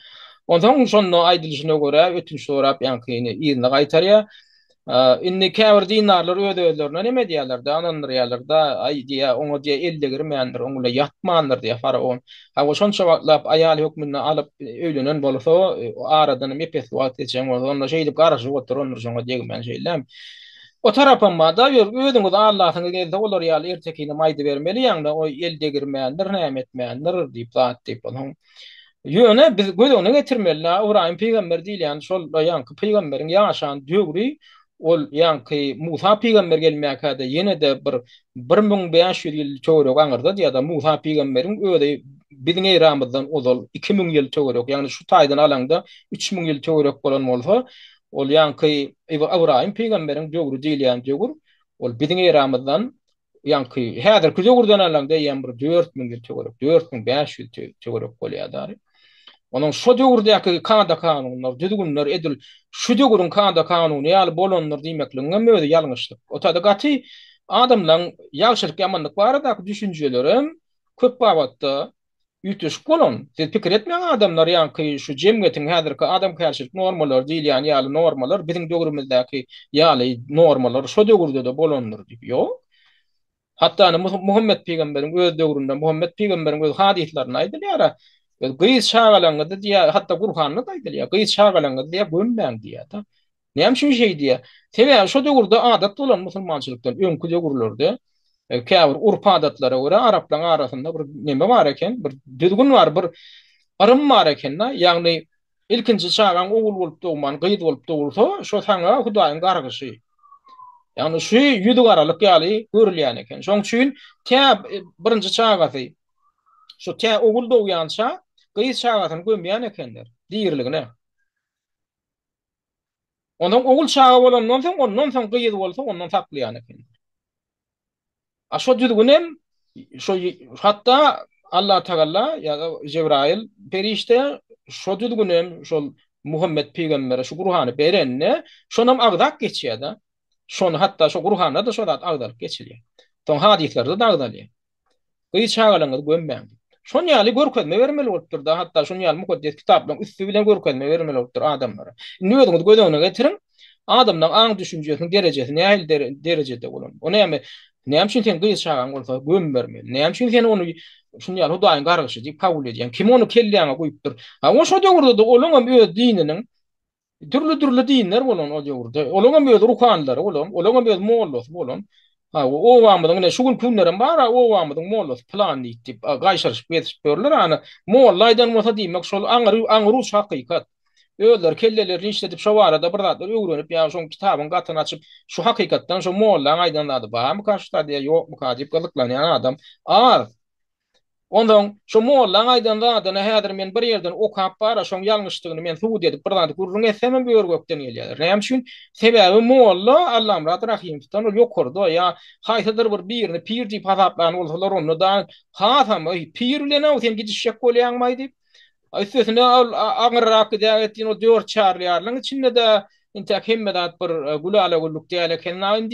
Onsoň şonda aýdylyşyna görä ötünç sorap ýaňkyny yzyna gaýtarýar. Indi käbir dindarlar öz-özlerine neme diýýärler-de, ynandyrýarlar-da, aý diýýär, oňa diýýär, el degirmändir, oň bilen ýatmandyr diýýär faraon. Hawa, şonça wagtlap aýal hökmünde alyp öýlenen bolsa, aradanam ep-esli wagt geçen bolsa, onda şeýdip garaşyp oturandyr şoňa degmän şeýlem. O tarapam bar-da, özüňiz aldasyňyz gelse olar ýaly ertekinem aýdybermeli, ýagny o el degirmändir, näme etmändir diýip zat diýip, onsoň. Ýöne biz göz öňüne getirmeli, Ybraýym pygamber diýilýän şol ýaňky pygamberiň ýaşan döwri ol ýaňky Musa pygamber gelmäkä-de ýene-de bir 1500 ýyl töweregi aňyrdady ýa-da Musa pygamberiň özi biziň eramyzdan ozal 2000 ýyl töwerek, ýagny şu taýdan alaňda 3000 ýyl töwerek bolan bolsa, ol ýaňky Ybraýym pygamberiň döwri diýilýän döwür, ol biziň eramyzdan ýaňky häzirki döwürden alaňda eýýäm bir 4000 ýyl töwerek, 4500 töwerek bolýar dary. Onuň şo döwürdäki kada-kanunlar, düzgünler edil şu döwrüň kada-kanuny ýaly bolandyr diýmekligiň hem özi ýalňyşlyk. O taýda gaty adamlaryň ýagşylyk-ýamanlyk baradaky düşünjelerem köp babatda üýtgeşik bolan. Siz pikir etmäň adamlar ýaňky şu jemgyýetiň häzirki adamkärçilik normalary diýilýän ýaly normalar biziň döwrümizdäki ýaly normalar şo döwürde-de bolandyr diýip. Ýok. Hatda indi Muhammet pygamberiň öz döwründe Muhammet pygamberiň öz hadyslarynda aýdylýar-a, gyz çagalaryňyzy diýýär, hatda Gurhanda-da aýdylýar, gyz çagalaryňyzy diýýär, gömmäň diýýär-de. Näme üçin şeý diýýär? Sebäbi şo döwürde adat bolan musulmançylykdan öňki döwürlerde käbir urp-adatlara görä araplaryň arasynda bir neme bar eken, bir düzgün bar, bir yrym bar eken-de, ýagny ilkinji çagaň ogul bolup dogman, gyz bolup dogulsa, şo saňa Hudaýyň gargyşy. Ýagny şu ýüzügaralyk ýaly görülýän eken. Şoň üçin tä birinji çagasy şu tä ogul dogýança gyz çagasyny gömýän ekenler diriligine. Onsoň ogul çaga bolandan soň, ondan soň gyz bolsa, ondan saklaýan ekenler. A şo düzgünem şo hatda Allatagalla ýa-da Jebraýyl perişde şo düzgünem şol Muhammet pygambere şu Gurhany berende şonam agzap geçýär-de. Şony hatda şo Gurhanda-da şo zat agzalyp geçilýär. Soň hadyslarda-da agzalýar. Gyz çagalaryňyzy gömmäň diýip. Şon ýaly görkezme bermeli bolupdyr-da, hatda şon ýaly mukaddes kitaplaryň üsti bilen görkezme bermeli bolupdyr adamlara. Indi özüňiz göz öňüne getiriň, adamlaryň aň-düşünjesiniň derejesi nähili derejede bolan. O näme, näme üçin sen gyz çagaň bolsa gömbermeli? Näme üçin sen ony şun ýaly Hudaýyň gargyşy diýip kabul edýäň? Kim ony kelläňe guýupdyr? Ha, o şo döwürde-de olaňam öz dininiň Dürli-dürli dinler bolan o döwürde. Olaňam öz ruhanylary bolan, olaňam öz mollasy bolan. Ha, obamyzyň ine şu günki günlerem bar-a, obamyzyň mollasy pylan diýip diýip, gaýşaryşyp gezişip ýörler. Ana, molla aýdan bolsa diýmek şol aňry aňryuç hakykat. Özleri kellelerini işledip şo barada bir zatlar öwrenip ýa şoň kitabyň gatyny açyp şu hakykatdan şo mollaň aýdan zady barmyka şu zat ýa ýokmyka diýip gyzyklanýan adam az. Onsoň, şo mollaň aýdan zadyny häzir men bir ýerden okap bar-a, şoň ýalňyşdygyny men subut edip bir zady gürrüň etsemem ör-gökden gelýärler. Näme üçin? Sebäbi molla Allamyrat Rahymowdan ol ýokarda ýa haýsydyr bir birini pir diýip hasaplan bolsalar onda-da hasam, Eý, pir bilen-ow sen gidişjek bolýaňmaý diýip, Üstesine ol aňyrrak gidägetdin ol dört çarlyýarlyň içinde-de intäk hemme zat bir gülala-güllük däl eken-laýyn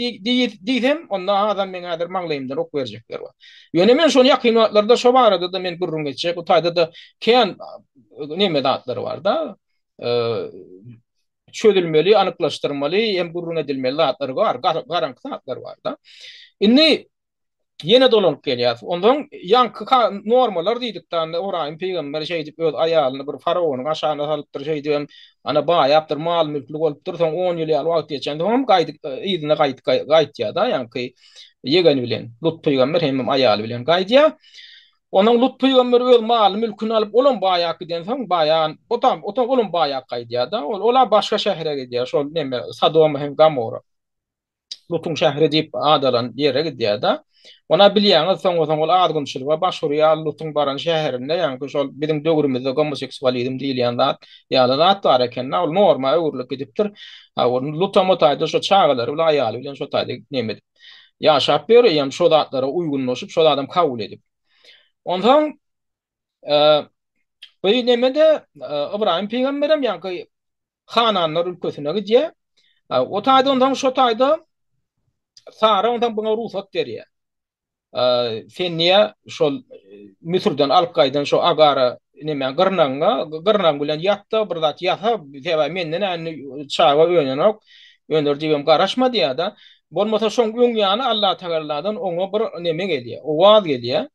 diýsem, onda azam meň häzir maňlaýymdan ok berjekler bar. Ýöne men şony ýakyn wagtlarda şo barada-da men gürrüň etjek. Bu taýda-da kän neme zatlar bar-da. Çözülmeli, anyklaşdyrmaly hem gürrüň edilmeli zatlar bar, garaňky zatlar bar-da. Indi Ýene dolanyp gelýäs. Onsoň ýaňky normalar diýdik-de, anda Ybraýym pygamber şeýdip öz aýalyny bir faraonyň aşagyna salypdyr, şeýdibem ana baýapdyr, mal-mülkli bolupdyr. Soň on ýyl ýaly wagt geçensoň hem gaýdyp yzyna gaýdyp gaýtýar-da, ýaňky ýegeni bilen, Lut pygamber hemem aýaly bilen gaýdýar. Onsoň Lut pygamber öz malyny-mülküni alyp, olam baýap gidensoň, baýan, otam, otam olam baýap gaýdýar-da. Ol, ola başga şähere gidýär, şol neme, Sodoma hem Gomora. Lutuň şäheri diýip ady alan ýere gidýär-de. Ona bilýäňiz, soňra-soň ol azgynçylyga baş urýar, Lutuň baran şäherinde, ýaňky şol biziň döwrümizde gomoseksualizm diýilýän zat ýaly zat bar eken-de, ol norma öwrülip gidipdir. Ha, Lutam o taýda şo çagalary bilen, aýaly bilen şo taýda neme edip ýaşap ýör, eýýäm şo zatlara uýgunlaşyp, şo zadam kabul edip. Onsoň bu neme-de Ybraýym pygamberem ýaňky Hananlar ülkesine gidýär. O taýda onsoň şo taýda Sara onsoň buňa rugsat berýär. Sen niýe şol Müsürden alyp gaýdan şo Agara nemäň gyrnagyňa, gyrnagyň bilen ýat-da bir zat ýasa, sebäbi menden indi çaga önenok, öner diýibem garaşma diýýär-de. Bolmasa şoň öň ýany Allatagaladan oňa bir neme gelýär, owaz gelýär.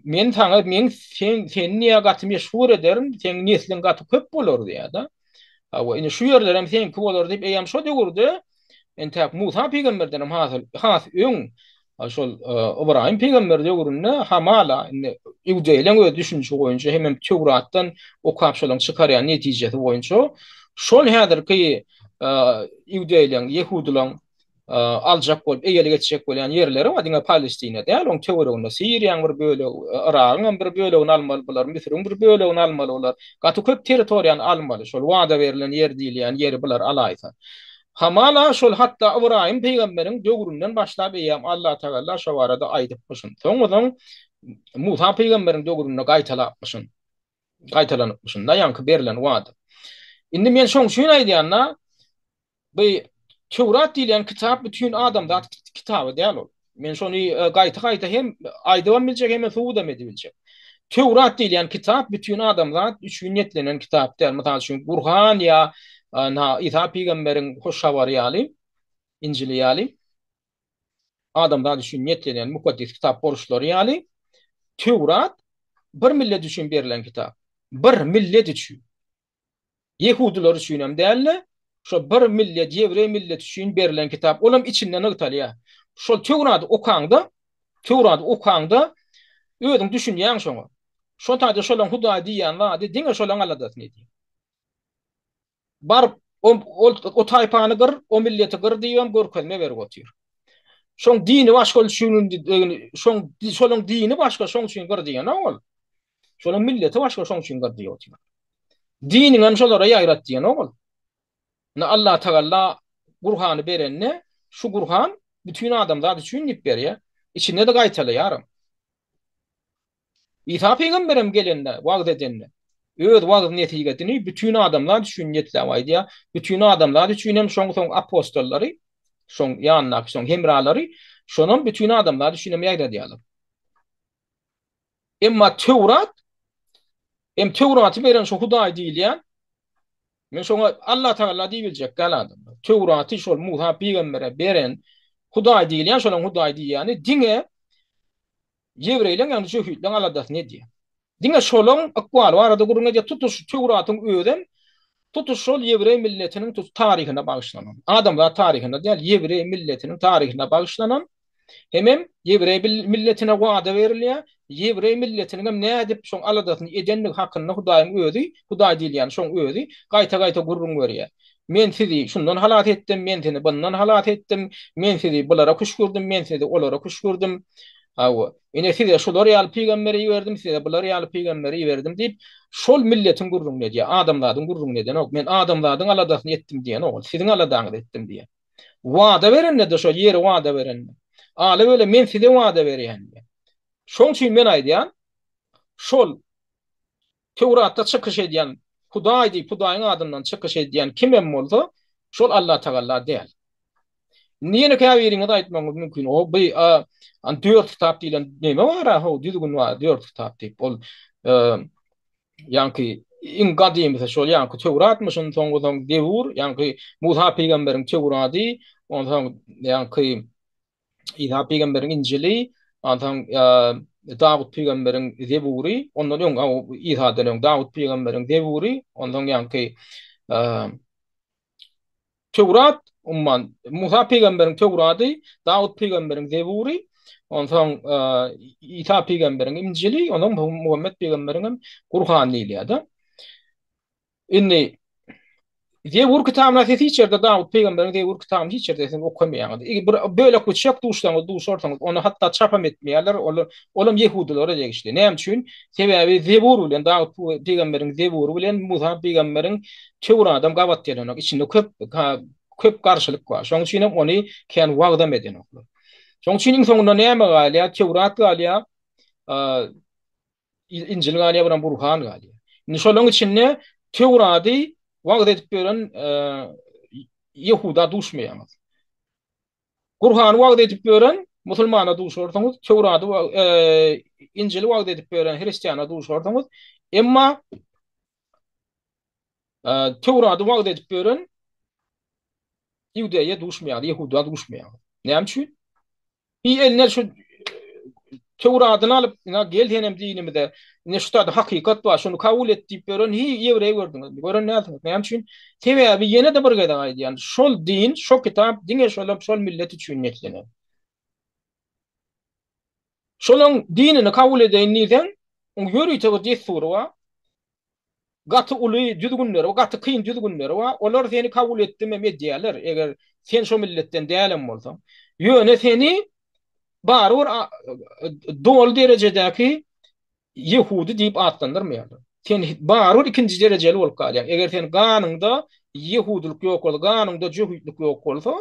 Men saňa men sen seni niýe gaty meşhur ederin, seň nesliň gaty köp bolar diýýär-de. Hawa, indi şu ýerler hem seňki bolar diýip, eýýäm şo döwürde entäk Musa pygamberden hem has has öň. Şol Ybraýym pygamber döwründe hamala indi iudeýleň öz düşünişi boýunça hemem Töwratdan okap şolaň çykarýan netijesi boýunça şol häzirki iudeýleň, ýehudylaň aljak bolup eýelik etjek bolýan ýerleri bar, diňe Palestina däl, oň töwereginde Siriýaň bir bölegi, Yragyň hem bir bölegini almaly bular, Müsüriň bir bölegini almaly bular. Gaty köp territoriýany almaly, şol wada berlen ýer diýilýän ýeri bular alaýsa. Hamala şol hatda Ybraýym pygamberiň döwründen başlap eýýäm Allatagalla şo barada aýdypmyşyn. Soňa-soň Musa pygamberiň döwründe gaýtalapmyşyn. Gaýtalanypmyşyn-da ýaňky berlen wada. Indi men şoň üçin aýdýan-da, bu Töwrat diýilýän kitap bütin adamzat kitaby däl ol. Men şony gaýta-gaýta hem aýdybam biljek hem subudam edibiljek. Töwrat diýilýän kitap bütin adamzat üçin niýetlenen kitap däl. Mysal üçin, Gurhan ýa Isa pygamberiň hoş habary ýaly, Injili ýaly adamzat üçin niýetlenen mukaddes kitap boluşlary ýaly, Töwrat bir millet üçin berlen kitap. Bir millet üçin. Ýehudylar üçinem däl-de, şo bir millet, ýewreý milleti üçin berlen kitap. Olam içinde nygtalýar. Şol Töwrady okaňda, Töwrady okaňda özüň düşünýäň şoňa. Şo taýda şolaň Hudaý diýýän zady diňe şolaň aladasyny edýär. Baryp, o, ol, o taýpany gyr, o milleti gyr diýibem görkezme berip otyr. Şoň dini başga üçin, şoň, şolaň dini başga, şoň üçin gyr diýenok ol. Şolaň milleti başga şoň üçin gyr diýip otyr. Diniňem şolara ýaýrat diýenok ol. Indi Allatagalla Gurhany berende, şu Gurhan bütin adamzat üçin diýip berýär. Içinde-de gaýtalaýaram. Isa pygamberem gelende, wagyz edende, öz wagyz-nesihatini bütin adamzat üçin niýetläp aýdýar. Bütin adamzat üçin hem şoň soň apostollary, şoň ýanyndaky şoň hemralary şonam bütin adamzat üçin hem ýaýradýarlar. Emma Töwrat hem Töwraty beren şu Hudaý diýilýän, men şoňa Allatagala diýibiljek däl adamlar. Töwraty şol Musa pygambere beren Hudaý diýilýän, şolaň Hudaý diýýäni diňe ýewreýleň ýagny jöhitleň aladasyny edýär. Diňe şolaň ykbaly barada gürrüň edýär. Tutuş Töwratyň özem tutuş şol ýewreý milletiniň tutuş taryhyna bagyşlanan. Adamzat taryhyna däl, ýewreý milletiniň taryhyna bagyşlanan. Hemem ýewreý milletine wada berilýär. Ýewreý milletiniňem nädip şoň aladasyny edendigi hakynda Hudaýyň özi, Hudaý diýilýän şoň özi gaýta-gaýta gürrüň berýär. Men sizi şundan halas etdim, men seni bundan halas etdim, men sizi bulara küşgürdim, men sizi olara küşgürdim. Hawa, ine size şular ýaly pygamberi iberdim, size bular ýaly pygamberi iberdim diýip, şol milletiň gürrüňini edýär, adamzadyň gürrüňini edenok. Men adamzadyň aladasyny etdim diýenok ol, siziň aladaňyzy etdim diýýär. Wada berende-de şo ýeri wada berende. Ala-böle men size wada berýän diýýär. Şoň üçin men aýdýan, şol Töwratda çykyş edýän Hudaý diýip Hudaýyň adyndan çykyş edýän kimem bolsa, şol Allatagalla däl. Indi ýene käbiriňiz aýtmagyňyz mümkin, o bi a dört kitap diýlen neme bar-a, how düzgün bar, dört kitap diýip. Ol ýaňky iň gadymysy şol ýaňky Töwratmyşyn, soňra soň Zebur, ýaňky Musa pygamberiň Töwrady, onsoň ýaňky Isa pygamberiň Injili, onsoň Dawut pygamberiň Zebury, ondan öň Isadan öň Dawut pygamberiň Zebury, onsoň ýaňky Töwrat, umuman, Musa pygamberiň Töwrady, Dawut pygamberiň Zebury, onsoň Isa pygamberiň Injili, onsoň Muhammet pygamberiň hem Gurhany diýilýär-de. Indi Zebur kitabyna siz hiç ýerde Dawut pygamberiň Zebur kitabyny hiç ýerde siz okamaýaňyz. Bir bölek bıçak duşsaňyz, duşarsyňyz, ony hatda çapam etmeýärler, ol olam ýehudylara degişli. Näme üçin? Sebäbi Zebur bilen Dawut pygamberiň Zebury bilen Musa pygamberiň Töwradam gabat gelenok. Içinde köp köp garşylyk bar. Şonuň üçin hem ony kän wagzam edenoklar. Şonuň üçin iň soňunda näme galýar? Töwrat galýar. Injil galýar, biram Gurhan galýar. Indi şolaryň içinde Töwrady wagyz edip ýören Ýehuda duşmaýaňyz. Gurhany wagyz edip ýören musulmana duşarsyňyz, Töwrady Injili wagyz edip ýören hristiana duşarsyňyz. Emma Töwrady wagyz edip ýören Iudeýe duşmaýaňyz, Ýehuda duşmaýaňyz. Näme üçin? Bir eline şu Töwradyny alyp, ina gel senem dinimize, ine şu taýda hakykat bar, şuny kabul et diýip ýören hi ýewreý gördüňizmi? Gören dälsiňiz. Näme üçin? Sebäbi ýene-de bir gezek aýdýan, şol din, şo kitap diňe şol şol millet üçin niýetlenen. Şolaň dinini kabul edeýin diýseň, oň ýörite bir dessury bar. Gaty uly düzgünleri bar, gaty kyn düzgünleri bar. Olar seni kabul etdimem edýärler, eger sen şo milletden dälem bolsaň. Ýöne seni barybir doly derejedäki ýehudy diýip atlandyrmaýarlar. Sen barybir ikinji derejeli bolup galýaň. Eger sen ganyňda ýehudylyk ýok bolsa, ganyňda jöhitlik ýok bolsa,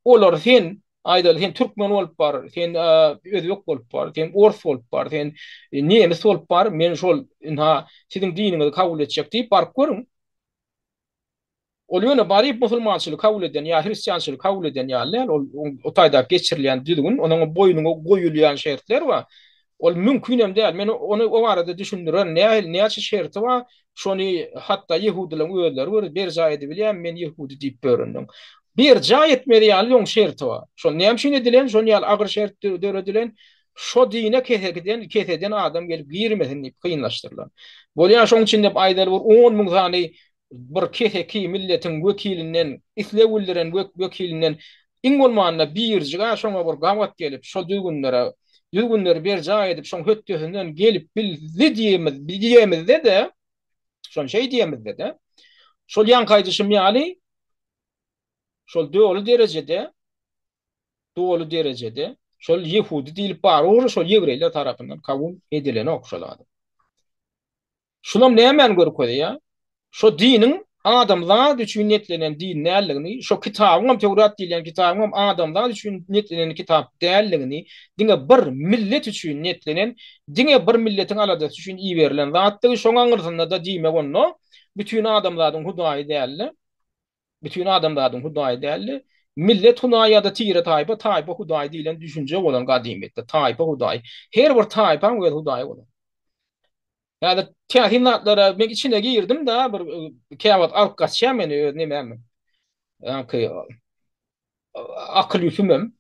olar sen aýdaly sen türkmen bolup bar, sen özbek bolup bar, sen ors bolup bar, sen nemes bolup bar, men şol ynha siziň diniňizi kabul etjek diýip baryp görüň. Ol ýöne baryp musulmançylygy kabul eden ýa hristiançylygy kabul eden ýaly däl, ol o taýda geçirilýän düzgün, onuň boýnuňa goýulýan şertler bar. Ol mümkinem däl. Men ony o barada düşündirerin. Nähili, näçe şerti bar, şony hatda ýehudylaryň özleri bir berjaý edibilýärmi, men ýehudy diýip ýörenleň. Berjaý etmeli ýaly oň şerti bar. Şol näme üçin edilen, şol ýaly agyr şert döredilen? Şo dine kesekiden, keseden adam gelip girmesin diýip kynlaşdyrylan. Bolýar şoň üçin diýip aýdaly bir 10 müň sany bir keseki milletiň wekilinden, isleg bildiren wekilinden iň bolmanda birjig-ä şoňa bir gabat gelip, şol düzgünlere, düzgünleri berjaý edip, şoň hötdesinden gelip bildi diýemiz, diýemizde-de, şony şeý diýemizde-de, şol ýaňky aýdyşym ýaly, şol doly derejede, doly derejede şol ýehudi diýlip barybir şol ýewreýler tarapyndan kabul edilenok şol adam. Şulam nämäni görkezýär? Şo diniň adamzat üçin niýetlenen din däldigini, şo kitabyňam Töwrat diýilýän kitabyňam adamzat üçin niýetlenen kitap däldigini, diňe bir millet üçin niýetlenen, diňe bir milletiň aladasy üçin iberilen zatdygy, şoň aňyrsynda-da diýmek onda bütin adamzadyň Hudaýy däl-de, bütin adamzadyň Hudaýy däl-de, millet Hudaýy ýa-da tire-taýpa, taýpa Hudaýy diýlen düşünje bolan gadymyýetde, taýpa Hudaýy. Her bir taýpaň öz Hudaýy bolan. Häzir täsin zatlara men içine girdim da bir käwagt alyp gaçýar meni öz nemäm. Ýaňky akyl ýüpümem.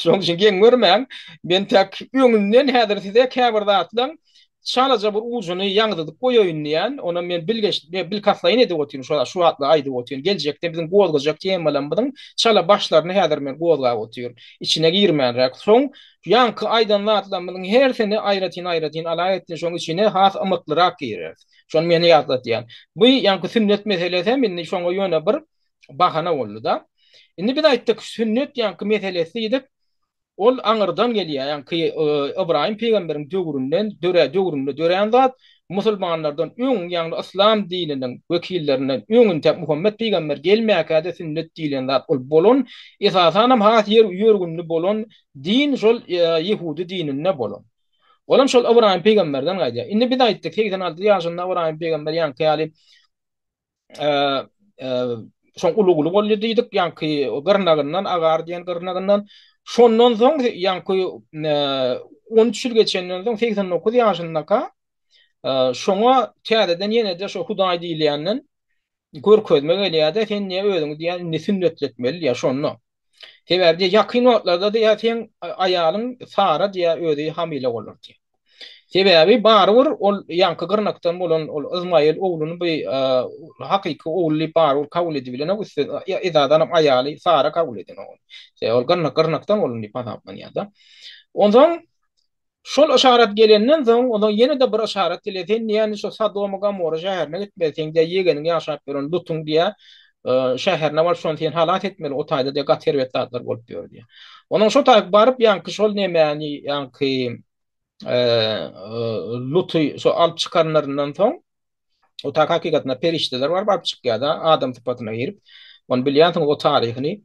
Şonuň üçin geň görmäň. Men täk öňünden häzir size käbir zatlaryň çalaja bir ujuny ýaňzydyp goýaýyn diýýän. Onam men bilgeş bilkastlaýyn edip otyryn şu şu zatlary aýdyp otyryn. Geljekde biziň gozgajak temalarymyzyň çala başlaryny häzir men gozgap otyryn. Içine girmänräk. Soň Ýaňky aýdan zatlarymyzyň hersini aýratyn-aýratyn alaýetdin şoň içine has ymyklyrak gireris. Şony men ýatladýan. Bu ýaňky sünnet meselesi hem indi şoňa ýöne bir bahana boldy-da. Indi biz aýtdyk, sünnet ýaňky meselesi diýdik. Ol aňyrdan gelýär, ýaňky Ybraýym pygamberiň döwründen, dörä döwründe dörän zat. Musulmanlardan öň, ýagny yslam dininiň wekillerinden öň intäk Muhammet pygamber gelmäkä-de sünnet diýlen zat ol bolan, esasanam has ýer ýörgünli bolan din şol ýehudi dininde bolan. Olam şol Ybraýym pygamberden gaýdýar. Indi biz aýtdyk, 86 ýaşynda Ybraýym pygamber ýaňky ýaly şoň uly guly boldy diýdik, ýaňky gyrnagyndan, Agar diýen gyrnagyndan. Şondan soň ýaňky 13 ýyl geçenden soň 89 ýaşyndaka şoňa täzeden ýene-de şo Hudaý diýilýänden görkezme gelýär-de, sen diýýär özüňi diýýär indi sünnetletmeli diýýär şonda. Sebäbi diýýär ýakyn wagtlarda diýýär seň aýalyň Sara diýýär özi hamyla bolar diýýär. Sebäbi barybir ol ýaňky gyrnakdan bolan ol Yzmaýyl ogluny bu hakyky ogul diýip barybir kabul edibilenok, üsti esasanam aýaly Sara kabul edenok ony. Sebäbi ol gyrnak gyrnakdan bolan diýip hasaplanýar-da. Onsoň Şol yşarat gelenden soň, onsoň ýene-de bir yşarat gelýär, Sen diýýär, şo Sodoma, Gomorra şäherine gitmeli, seň diýýär, ýegeniň ýaşap ýören Lutuň diýýär, şäherine baryp, şony sen halas etmeli, o taýda diýýär, gaty erbet zatlar bolup ýör diýýär. Onsoň şo taýy baryp, ýaňky şol nemäni, ýaňky Luty şo alyp çykanlaryndan soň, O tak hakykatynda perişdeler baryp alyp çykýar-da, adam sypatyna girip. Ony bilýänsiňiz o taryhyny.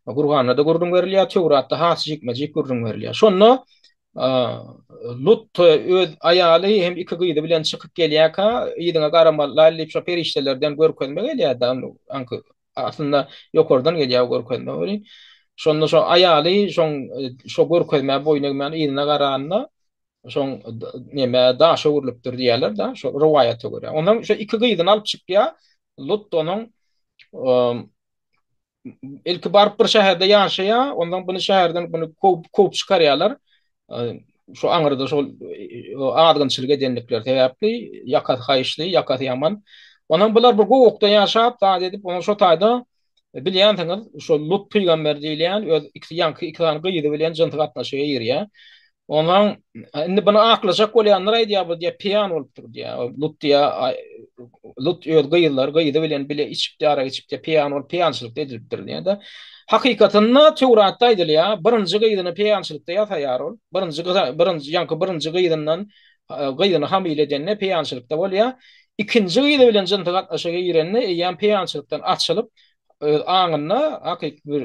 Gurhanda-da gürrüň berilýär, Töwratda has jikme-jik gürrüň berilýär. Şonda Lut öz aýaly hem iki gyzy bilen çykyp gelýärkä, yzyňa garamaly diýip şo perişdelerden görkezme gelýär-de, aňky aslynda ýokardan gelýär o görkezme welin. Şonda şo aýaly şoň şo görkezmä boýun egmän yzyna garanda Şoň neme daşa öwrülipdir diýýärler-de, şo rowaýata görä. Ondan şo iki gyzyny alyp çykýar. Lut onuň ilki baryp bir şäherde ýaşaýar, ondan bunu şäherden bunu kowup kowup çykarýarlar. Şo aňyrda şol azgynçylyk edenlikleri sebäpli ýakasy haýyşly, ýakasy ýaman. Ondan bular bir gowakda ýaşap, zat edip, ondan şo taýda bilýänsiňiz, şo Lut pygamber diýilýän öz ikisi ýaňky iki sany gyzy bilen jynsy gatnaşyga girýär. Ondan indi bunu aklajak bolýanlar aýdýar bu diýýär piýan bolupdyr diýýär. Lut diýýär Lut öz gyzlary gyzy bilen bile içipdi, arak içipdi, piýan bolup piýançylykda edilipdir diýýär-de. Hakykatynda Töwratda aýdylýar, birinji gyzyny piýançylykda ýasaýar ol. Birinji gyza, birinji ýaňky birinji gyzyndan gyzyny hamile edende piýançylykda bolýar. Ikinji gyzy bilen jynsy gatnaşyga girende eýýäm piýançylykdan açylyp, öz aňynda hakyky bir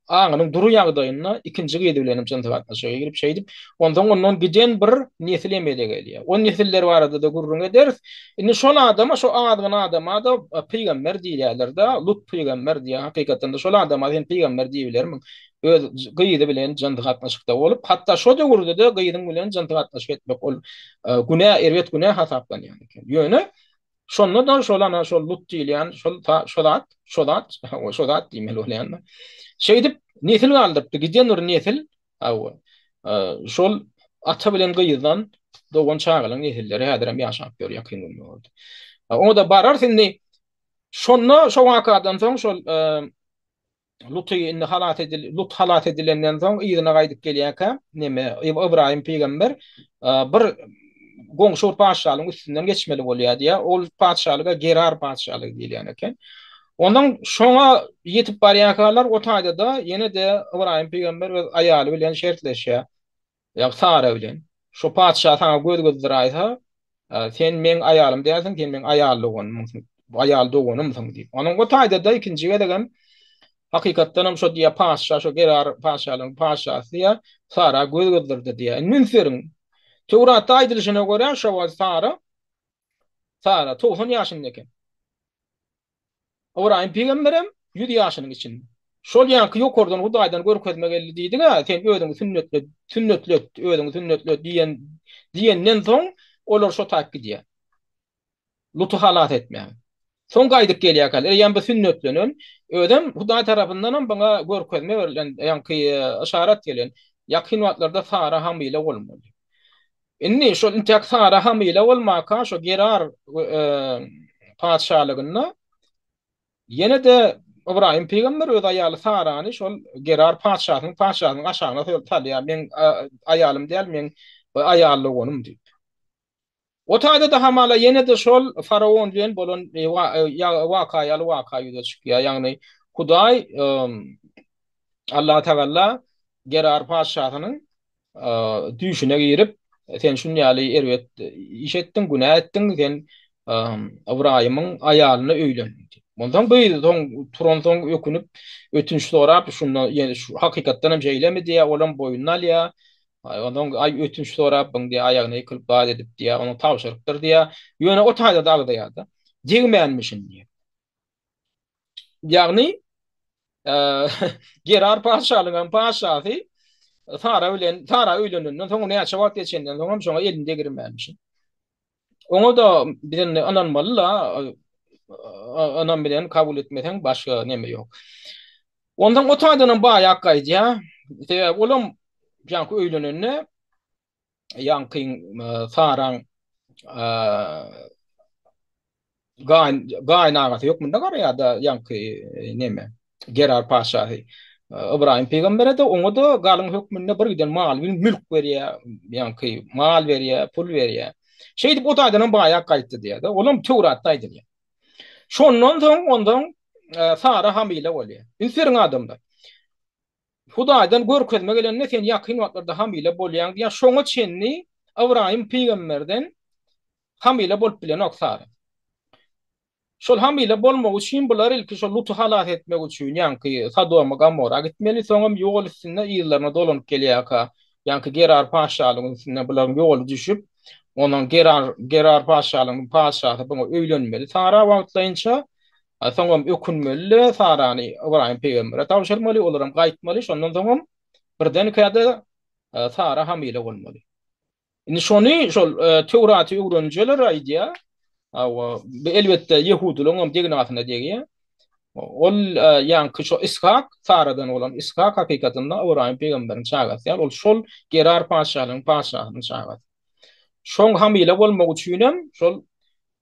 aňynyň dury ýagdaýynda ikinji gyzy bilen hem jynsy gatnaşyga girip şeýdip, onsoň ondan giden bir nesil emele gelýär. O nesiller barada-da gürrüň ederis. Indi şol adama, şo azgyn adama-da pygamber diýýärler-de, Lut pygamber diýýär. Hakykatdan-da şol adama sen pygamber diýibilermiň? Öz gyzy bilen jynsy gatnaşykda bolup, hatda şo döwürde-de gyzyň bilen jynsy gatnaşyk etmek ol günä, erbet günä hasaplanýan eken. Ýöne Şonda-da şol ana şol Lut diýilýän şol şo zat, şo zat, hawa şo zat diýmeli bolýan-da. Şeýdip nesil galdyrypdy, giden bir nesil, hawa. Şol ata bilen gyzdan dogan çagalaryň nesilleri häzirem ýaşap ýör ýakyn günlerde. Oňa-da bararys indi. Şonda şo wakadan soň şol Luty indi halas edil Lut halas edilenden soň yzyna gaýdyp gelýärkä, neme, Ybraýym pygamber bir goňşy bir patyşalygyň üstünden geçmeli bolýar diýýär. Ol patyşalyga Gerar patyşalygy diýilýän eken. Ondan şoňa ýetip barýarkalar o taýda-da ýene-de Ybraýym pygamber öz aýaly bilen şertleşýär. Ýa Sara bilen. Şo patyşa saňa göz gyzdyraýsa, sen meň aýalym dälsiň, sen meň aýal doganymsyň, aýal doganymsyň diýip. Onuň o taýda-da ikinji gezegem hakykatdanam şo diýýär patyşa, şo Gerar patyşalygyň patyşasy diýýär, Sara göz gyzdyrdy diýýär. Indi üns beriň. Töwratda aýdylyşyna görä, şo wagt Sara Sara 90 ýaşynda eken. Ybraýym pygamberem ýüz ýaşynyň içinde. Şol ýaňky ýokardan Hudaýdan görkezme geldi diýdiň-ä, sen özüňi sünnetlet, sünnetlet, özüňi sünnetlet diýen, diýenden soň olar şo taýyp gidýär. Luty halas etmäge. Soň gaýdyp gelýärkäler, eýýäm bu sünnetlenen, özem Hudaý tarapyndanam buňa görkezme berlen, ýaňky yşarat gelen, ýakyn wagtlarda Sara hamyla bolmaly. Indi şol intäk Sara hamyla bolmaka şo Gerar patyşalygynda ýene-de Ybraýym pygamber öz aýaly Sarany şol Gerar patyşasynyň patyşasynyň aşagyna salýar, meň aýalym däl, meň aýal doganym diýip. O taýda-da hamala ýene-de şol faraon bilen bolan waka ýaly waka ýüze çykýar. Ýagny Hudaý Allatagalla Gerar patyşasynyň düýşüne girip, sen şun ýaly erbet iş etdiň, günä etdiň, sen Ybraýymyň aýalyna öýlendiň diýip. Onsoň bu soň turansoň ökünip, ötünç sorap, şunda ýene şu hakykatdan hem şeýlemi diýýär, olam boýnuna alýar. Onsoň aý ötünç sorap, buň diýýär, aýagyna ýykylyp zat edip diýýär, onuň tabşyrypdyr diýýär. Ýöne o taýda-da agzaýar-da. Degmänmişin diýýär. Ýagny Gerar patyşalygyň patyşasy Sara bilen Sara öýlenenden soň näçe wagt geçenden soň hem şoňa elini degirmänmiş. Oňa da biz indi ynanmaly la ynam bilen kabul etmeseň başga neme ýok. Ondan o taýdan hem baýak gaýdýar. Sebäbi olam ýaňky öýlenende ýaňky Saraň gaýyn gaýyn agasy hökmünde garaýar-da ýaňky neme Gerar patyşasy Ybraýym pygambere-de oňa-da galyň hökmünde bir giden mal mülk berýär, ýaňky mal berýär, pul berýär. Şeýdip o taýdanam baýak gaýtdy diýýär-de. Olam Töwratda aýdylýar. Şondan soň ondan Sara hamyla bolýar. Üns beriň adamlar. Hudaýdan görkezme gelende sen ýakyn wagtlarda hamyla bolýaň diýýär. Şoňa çenli Ybraýym pygamberden hamyla bolup bilenok Sara. Şol hamyla bolmak üçin bular ilki şol Luty halas etmek üçin ýaňky Sodoma Gomora gitmeli, soňam ýol üstünde yzlaryna dolanyp gelýärka ýaňky Gerar patyşalygyň üstünden bularyň ýoly düşüp, onuň Gerar Gerar patyşalygynyň patyşasy buňa öýlenmeli Sara wagtlaýynça, soňam ökünmeli-de Sarany Ybraýym pygambere tabşyrmaly, olaram gaýtmaly, şondan soňam birdenkä-de Sara hamyla bolmaly. Indi şony şol Töwraty öwrenijiler aýdýar. Hawa, bu elbetde ýehudylaryň hem degnasyna degýär. Ol ýaňky şo Ishak, Saradan bolan Ishak hakykatynda Ybraýym pygamberiň çagasy ýaly, ol şol Gerar patyşalygynyň patyşasynyň çagasy. Şoň hamyla bolmagy üçin hem şol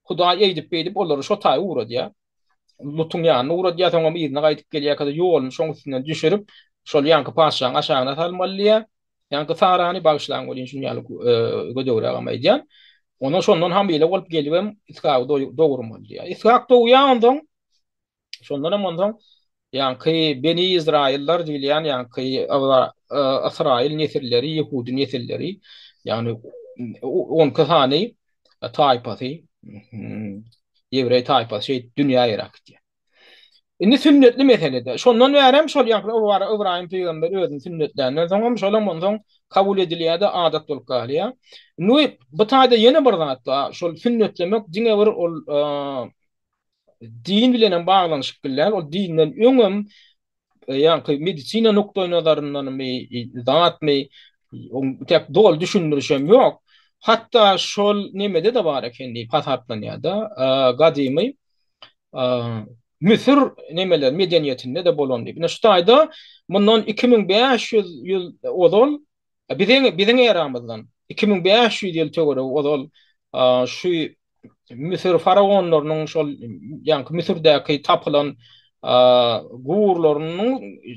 Hudaý eýdip-beýdip olary şo taýy ugradýar. Lutuň ýanyna ugradýar, soňam yzyna gaýdyp gelýärkä-de ýoluny şoň üstünden düşürip, şol ýaňky patyşanyň aşagyna salmaly diýýär. Ýaňky Sarany bagyşlaň welin şuny ýaly gödegrägem aýdýan. Ondan şondan hamyla bolup gelibem Ishagy dogurmaly diýýär. Ishak dogýar onsoň şondanam onsoň ýaňky Beni Izraýyllar diýilýän ýaňky Ysraýyl nesilleri, ýehudy nesilleri, ýagny 12 sany taýpasy, ýewreý taýpasy şeýdip dünýä ýeräp gidýär. Indi sünnetli meselede. Şondan bärem şol ýaňky Ybraýym pygamber özüni sünnetländen soňam şolam onsoň kabul edilýär-de adat bolup galýar. Indi bu taýda ýene bir zat bar. Şol sünnetlemek diňe bir ol din bilenem baglanyşykly däl. Ol dinden öňem ýaňky medisina nukdaýnazaryndanmy, zatmy, oň tek doly düşündirişem ýok. Hatda şol nemede-de bar eken diýip hasaplanýar-da, gadymy Müsür nemeler medeniýetinde-de bolan diýip. Ine şu taýda mundan 2500 ýyl ozal biziň biziň eramyzdan 2500 ýyl töweregi ozal şu Müsür faraonlarynyň şol ýaňky Müsürdäki tapylan gurlarynyň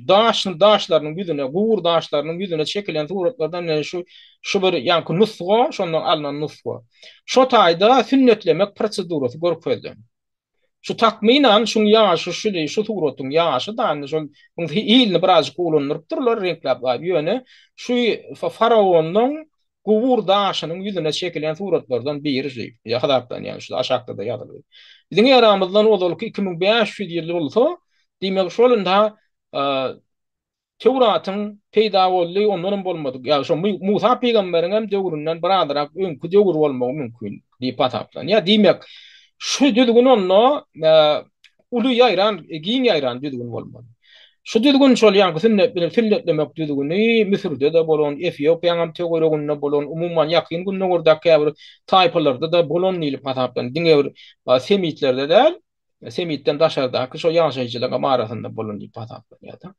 daş daşlarynyň ýüzüne, gur daşlarynyň ýüzüne çekilen suratlardan şu şu bir ýaňky nusga, şondan alnan nusga. Şo taýda sünnetlemek prosedurasy görkezdi. Şu takmynan şuň ýaşy şuly, şu suratyň ýaşy da indi şol muň hilini birazjyk gowulandyrypdyrlar, reňkläp gaýyp. Ýöne şu faraonyň gubur daşynyň ýüzüne çekilen suratlardan biri şu hasaplanýar, şu aşakda-da ýazylgy. Biziň eramyzdan ozalky 2500 ýyl bolsa, diýmek şol indi Töwratyň peýda boldy, ondanam bolmadyk, ýa şo Musa pygamberiň hem döwründen birazrak öňki döwür bolmagy mümkin diýip hasaplanýar. Diýmek, şu düzgün onda uly ýaýran, giň ýaýran düzgün bolmaly. Şu düzgün şol ýaňky sünnet bilen sünnetlemek düzgüni Müsürde-de bolan, Efiopiýanyň hem töwereginde bolan, umuman Ýakyn Gündogardaky käbir taýpalarda-da bolan diýlip hasaplanýar. Diňe bir semitlerde däl, Semitden daşardaky şo ýaşaýjylaryň arasynda bolan diýip hasaplanýar-da.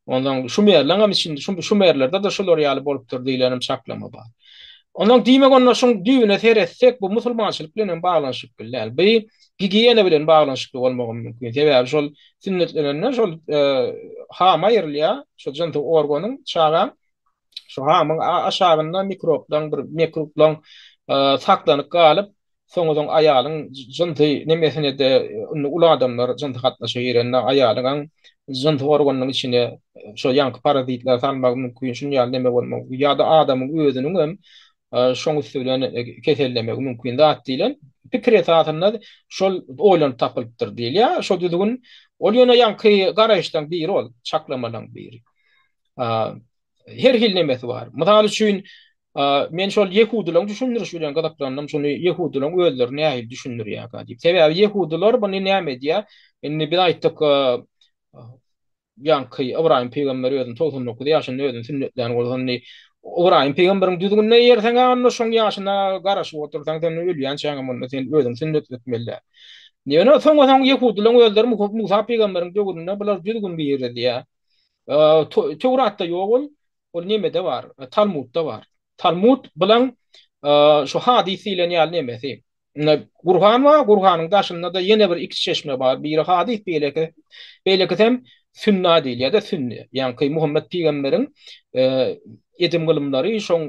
Ondan şumerleriň hem içinde, şumerlerde-de şular ýaly bolupdyr diýlen hem çaklama bar. Ondan diýmek onda şuň düýbüne seretsek, bu musulmançylyk bilen hem baglanyşykly däl. Bu gigiýena bilen baglanyşykly bolmagy mümkin. Sebäbi şol sünnetlenende şol e, hama aýrylýar, şol jynsy organyň, çagaň şu hamyň aşagynda mikroplaň bir mikroplaň e, saklanyp galyp, Soňa-soň aýalyň jynsy nemesine-de indi uly adamlar jynsy gatnaşyga girende aýalyňam jynsy organynyň içine şo ýaňky parazitleri salmagy mümkin, şuny ýaly neme bolmagy ýa-da adamyň özüniň hem şoň üsti bilen kesellemegi mümkin zat diýlen pikir esasynda şol oýlanyp tapylypdyr diýilýär. Şo düzgün ol ýöne ýaňky garaýyşlaryň biri ol, çaklamalaryň biri. Her hili nemesi bar. Mysal üçin, men şol ýehudylaryň düşündirişi bilen gyzyklandym, şuny ýehudylaryň özleri nähili düşündirýärkä diýip. Sebäbi ýehudylar muny näme edýär? Indi biz aýtdyk, ýaňky Ybraýym pygamber özüni 99 ýaşynda özüni sünnetlän bolsa, indi Ybraýym pygamberiň düzgünine eýerseň-ä, onda şoň ýaşyna garaşyp otursaň, sen ölýänçäňem onda sen özüňi sünnetletmeli däl. Ýöne soňa-soň ýehudylaryň özleri Musa pygamberiň döwründe bular düzgün girizýär. Töwratda ýok ol, ol nemede bar, Talmudda bar. Talmud bilen şu hadys diýlen ýaly nemesi. Indi Gurhan bar, Gurhanyň daşynda-da ýene bir iki çeşme bar. Biri hadys, beýleki beýlekisi hem sünna diýilýär-de, sünni. Ýaňky Muhammet pygamberiň edim-gylymlary, şoň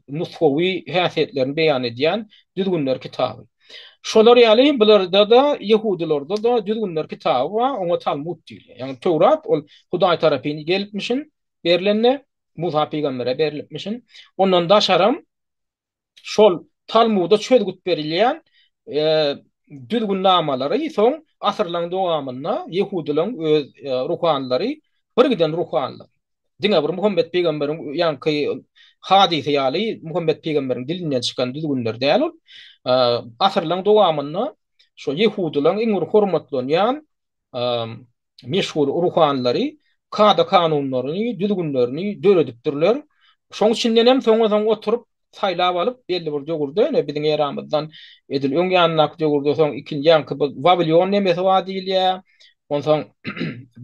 nusgawy häsiýetlerini beýan edýän düzgünler kitaby. Şolar ýaly bularda-da, ýehudylarda-da düzgünler kitaby bar, oňa Talmud diýilýär. Ýagny Töwrat ol Hudaý tarapyn gelipmişin, berlende, Musa pygambere berlipmişin. Ondan daşaram şol Talmuda çözgüt berilýän düzgünnamalary soň asyrlaryň dowamynda ýehudylaryň öz ruhanylary, birgiden ruhanylar, Diňe bir Muhammet pygamberiň ýaňky hadysy ýaly Muhammet pygamberiň dilinden çykan düzgünler däl ol. Asyrlaryň dowamynda şo ýehudylaryň iň bir hormatlanýan meşhur ruhanylary kada-kanunlaryny, düzgünlerini döredipdirler. Şoň içinden hem soňa-soň oturyp saýlap alyp belli bir döwürde, ine biziň eramyzdan edil öň ýanyndaky döwürde soň ikinji ýaňky bu Wawilon nemesi bar diýilýär. Onsoň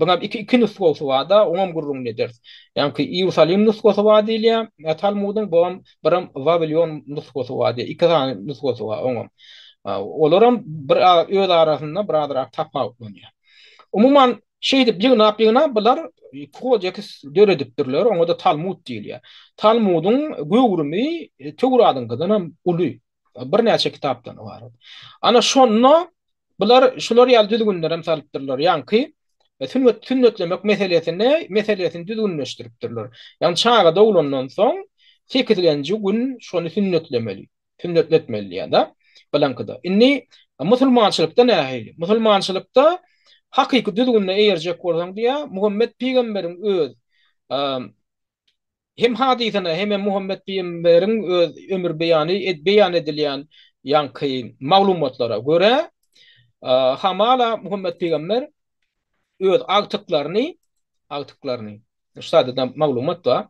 buňam iki iki nusgasy bar-da, oňam gürrüňini ederis. Ýaňky Iýerusalim nusgasy bar diýilýär, Talmudyň buam biram Wawilon nusgasy bar diýilýär. Iki sany nusgasy bar oňam. Olaram bir öz arasynda birazrak tapawutlanýar. Umuman. Şeýdip ýygnap-ýygnap bular kodeks döredipdirler, oňa-da Talmud diýilýär. Talmudyň göwrümi Töwradyňkydan hem uly, birnäçe kitapdan ybarat. Ana şonda bular şular ýaly düzgünler hem salypdyrlar. Ýaňky sünnet sünnetlemek meselesini meselesini düzgünleşdiripdirler. Ýagny çaga doglandan soň sekizilenji gün şony sünnetlemeli. Sünnetletmeli diýýär-de, bilaňkyda. Indi musulmançylykda nähili? Musulmançylykda hakyky düzgünine eýerjek bolsaň diýýär, Muhammet pygamberiň öz hem hadysyna hemem Muhammet pygamberiň öz ömür beýany beýan edilýän ýaňky maglumatlara görä, hamala Muhammet pygamber öz agtyklaryny agtyklaryny şu taýda maglumat bar.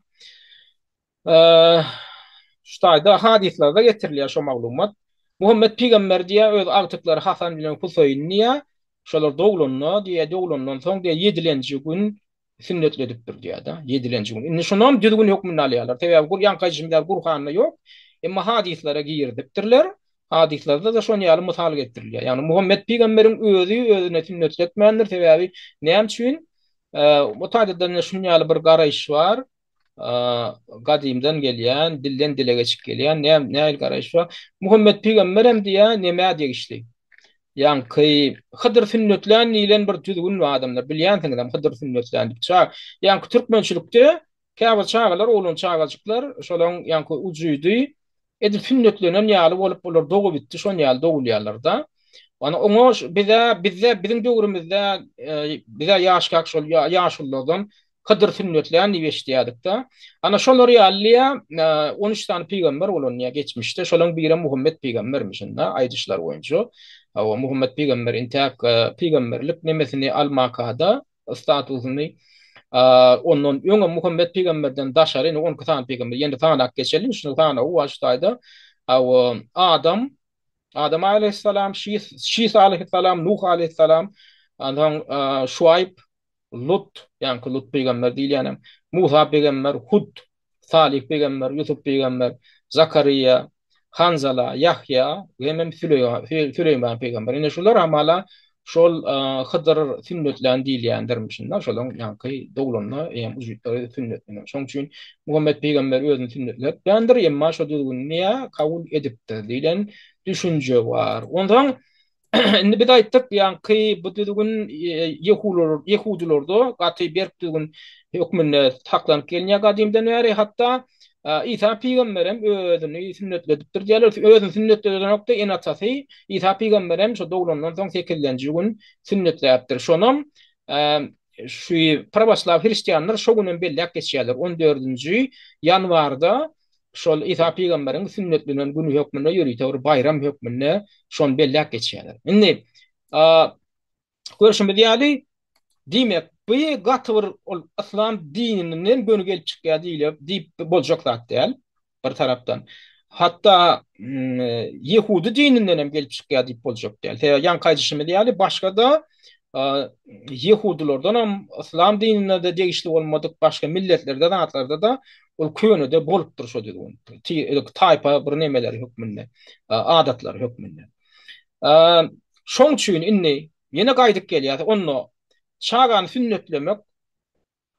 Şu taýda hadyslarda getirilýär şo maglumat. Muhammet pygamber diýýär, öz agtyklary Hasan bilen Huseýin diýýär. Şolar doglanda diýýär, doglandan soň diýýär, ýedilenji gün sünnetledipdir diýýär-de, ýedilenji gün. Indi şunam düzgün hökmünde alýarlar. Sebäbi gur ýaňky aýdyşym ýaly Gurhanda ýok. Emma hadyslara girizipdirler. Hadyslarda-da şon ýaly mysal getirilýär. Ýagny Muhammet pygamberiň özi özüne sünnetletmändir. Sebäbi näme üçin? Bu taýda-da şun ýaly bir garaýyş bar. Gadymdan gelýän, dilden dile geçip gelýän näme nähili garaýyş bar? Muhammet pygamber hem diýýär, nämä degişli? Ýaňky Hydyr sünnetlän diýlen bir düzgün bar adamlar, bilýänsiňizem Hydyr sünnetlän diýip. Çag, ýaňky türkmençilikde käbir çagalar, oglan çagajyklar, şolaň ýaňky ujydy Edil sünnetlenen ýaly bolup olar dogubitdi şon ýaly dogulýarlarda. Ana oňa bize bizde biziň döwrümizde bize ýaşkak şol ýaşululardan Hydyr sünnetlän diýip eşidýärdik-de. Ana şolar ýaly diýýär, 13 sany pygamber bolan diýýär geçmişde. Şolaryň birem Muhammet pygambermişin-de aýdyşlary boýunça. Hawa, Muhammet pygamber intäk pygamberlik nemesini almakada statusyny ondan öňem Muhammet pygamberden daşary indi 12 sany pygamber ýene sanap geçeliň şuny sanawy bar şu taýda Adam Adam aleyhissalam Şis Şis aleyhissalam Nuh aleyhissalam ondan Şuaýb Lut ýaňky Lut pygamber diýilýänem Musa pygamber Hud Salyh pygamber, Ýusup pygamber, Zakariýa, Hanzala, Ýahýa we hemem Süleýman pygamber. Ine şular hamala şol Hydyr sünnetlän diýilýändirmişin-de, şolaryň ýaňky doglanda eýýäm ujytlary sünnetlenen. Şonuň üçin Muhammet pygamber özüni sünnetletmändir, emma şo düzgüni kabul edipdir diýlen düşünje bar. Onsoň Indi biz aýtdyk, ýaňky bu düzgün ýehular, ýehudylarda gaty berk düzgün hökmünde saklanyp gelinýär gadymdan bäri. Hatda Isa pygamber hem özüni sünnetledipdir diýýärler. Özüni sünnetledenokda ene-atasy Isa pygamber hem şo doglandan soň sekizlenji gün sünnetläpdir. Şonam şu prawoslaw hristianlar şo günem belläp geçýärler. On dördünji ýanwarda Şol Isa pygamberiň sünnetlenen güni hökmünde ýörite bir baýram hökmünde şony belläp geçýärler. Indi görşümiz ýaly, diýmek, bu gaty bir ol yslam dininden göni gelip çykýar diýilip diýip boljak zat däl bir tarapdan. Hatda ýehudy dininden hem gelip çykýar diýip boljak däl. Sebäbi ýaňky aýdyşymyz ýaly başga-da ýehudylardan hem yslam dinine-de degişli bolmadyk başga milletlerde zatlarda-da Ol könede bolupdyr şo düzgün. Taýpa bir nemeleri hökmünde, adatlary hökmünde. Şoň üçin indi ýene gaýdyp gelýäs. Onda çagany sünnetlemek,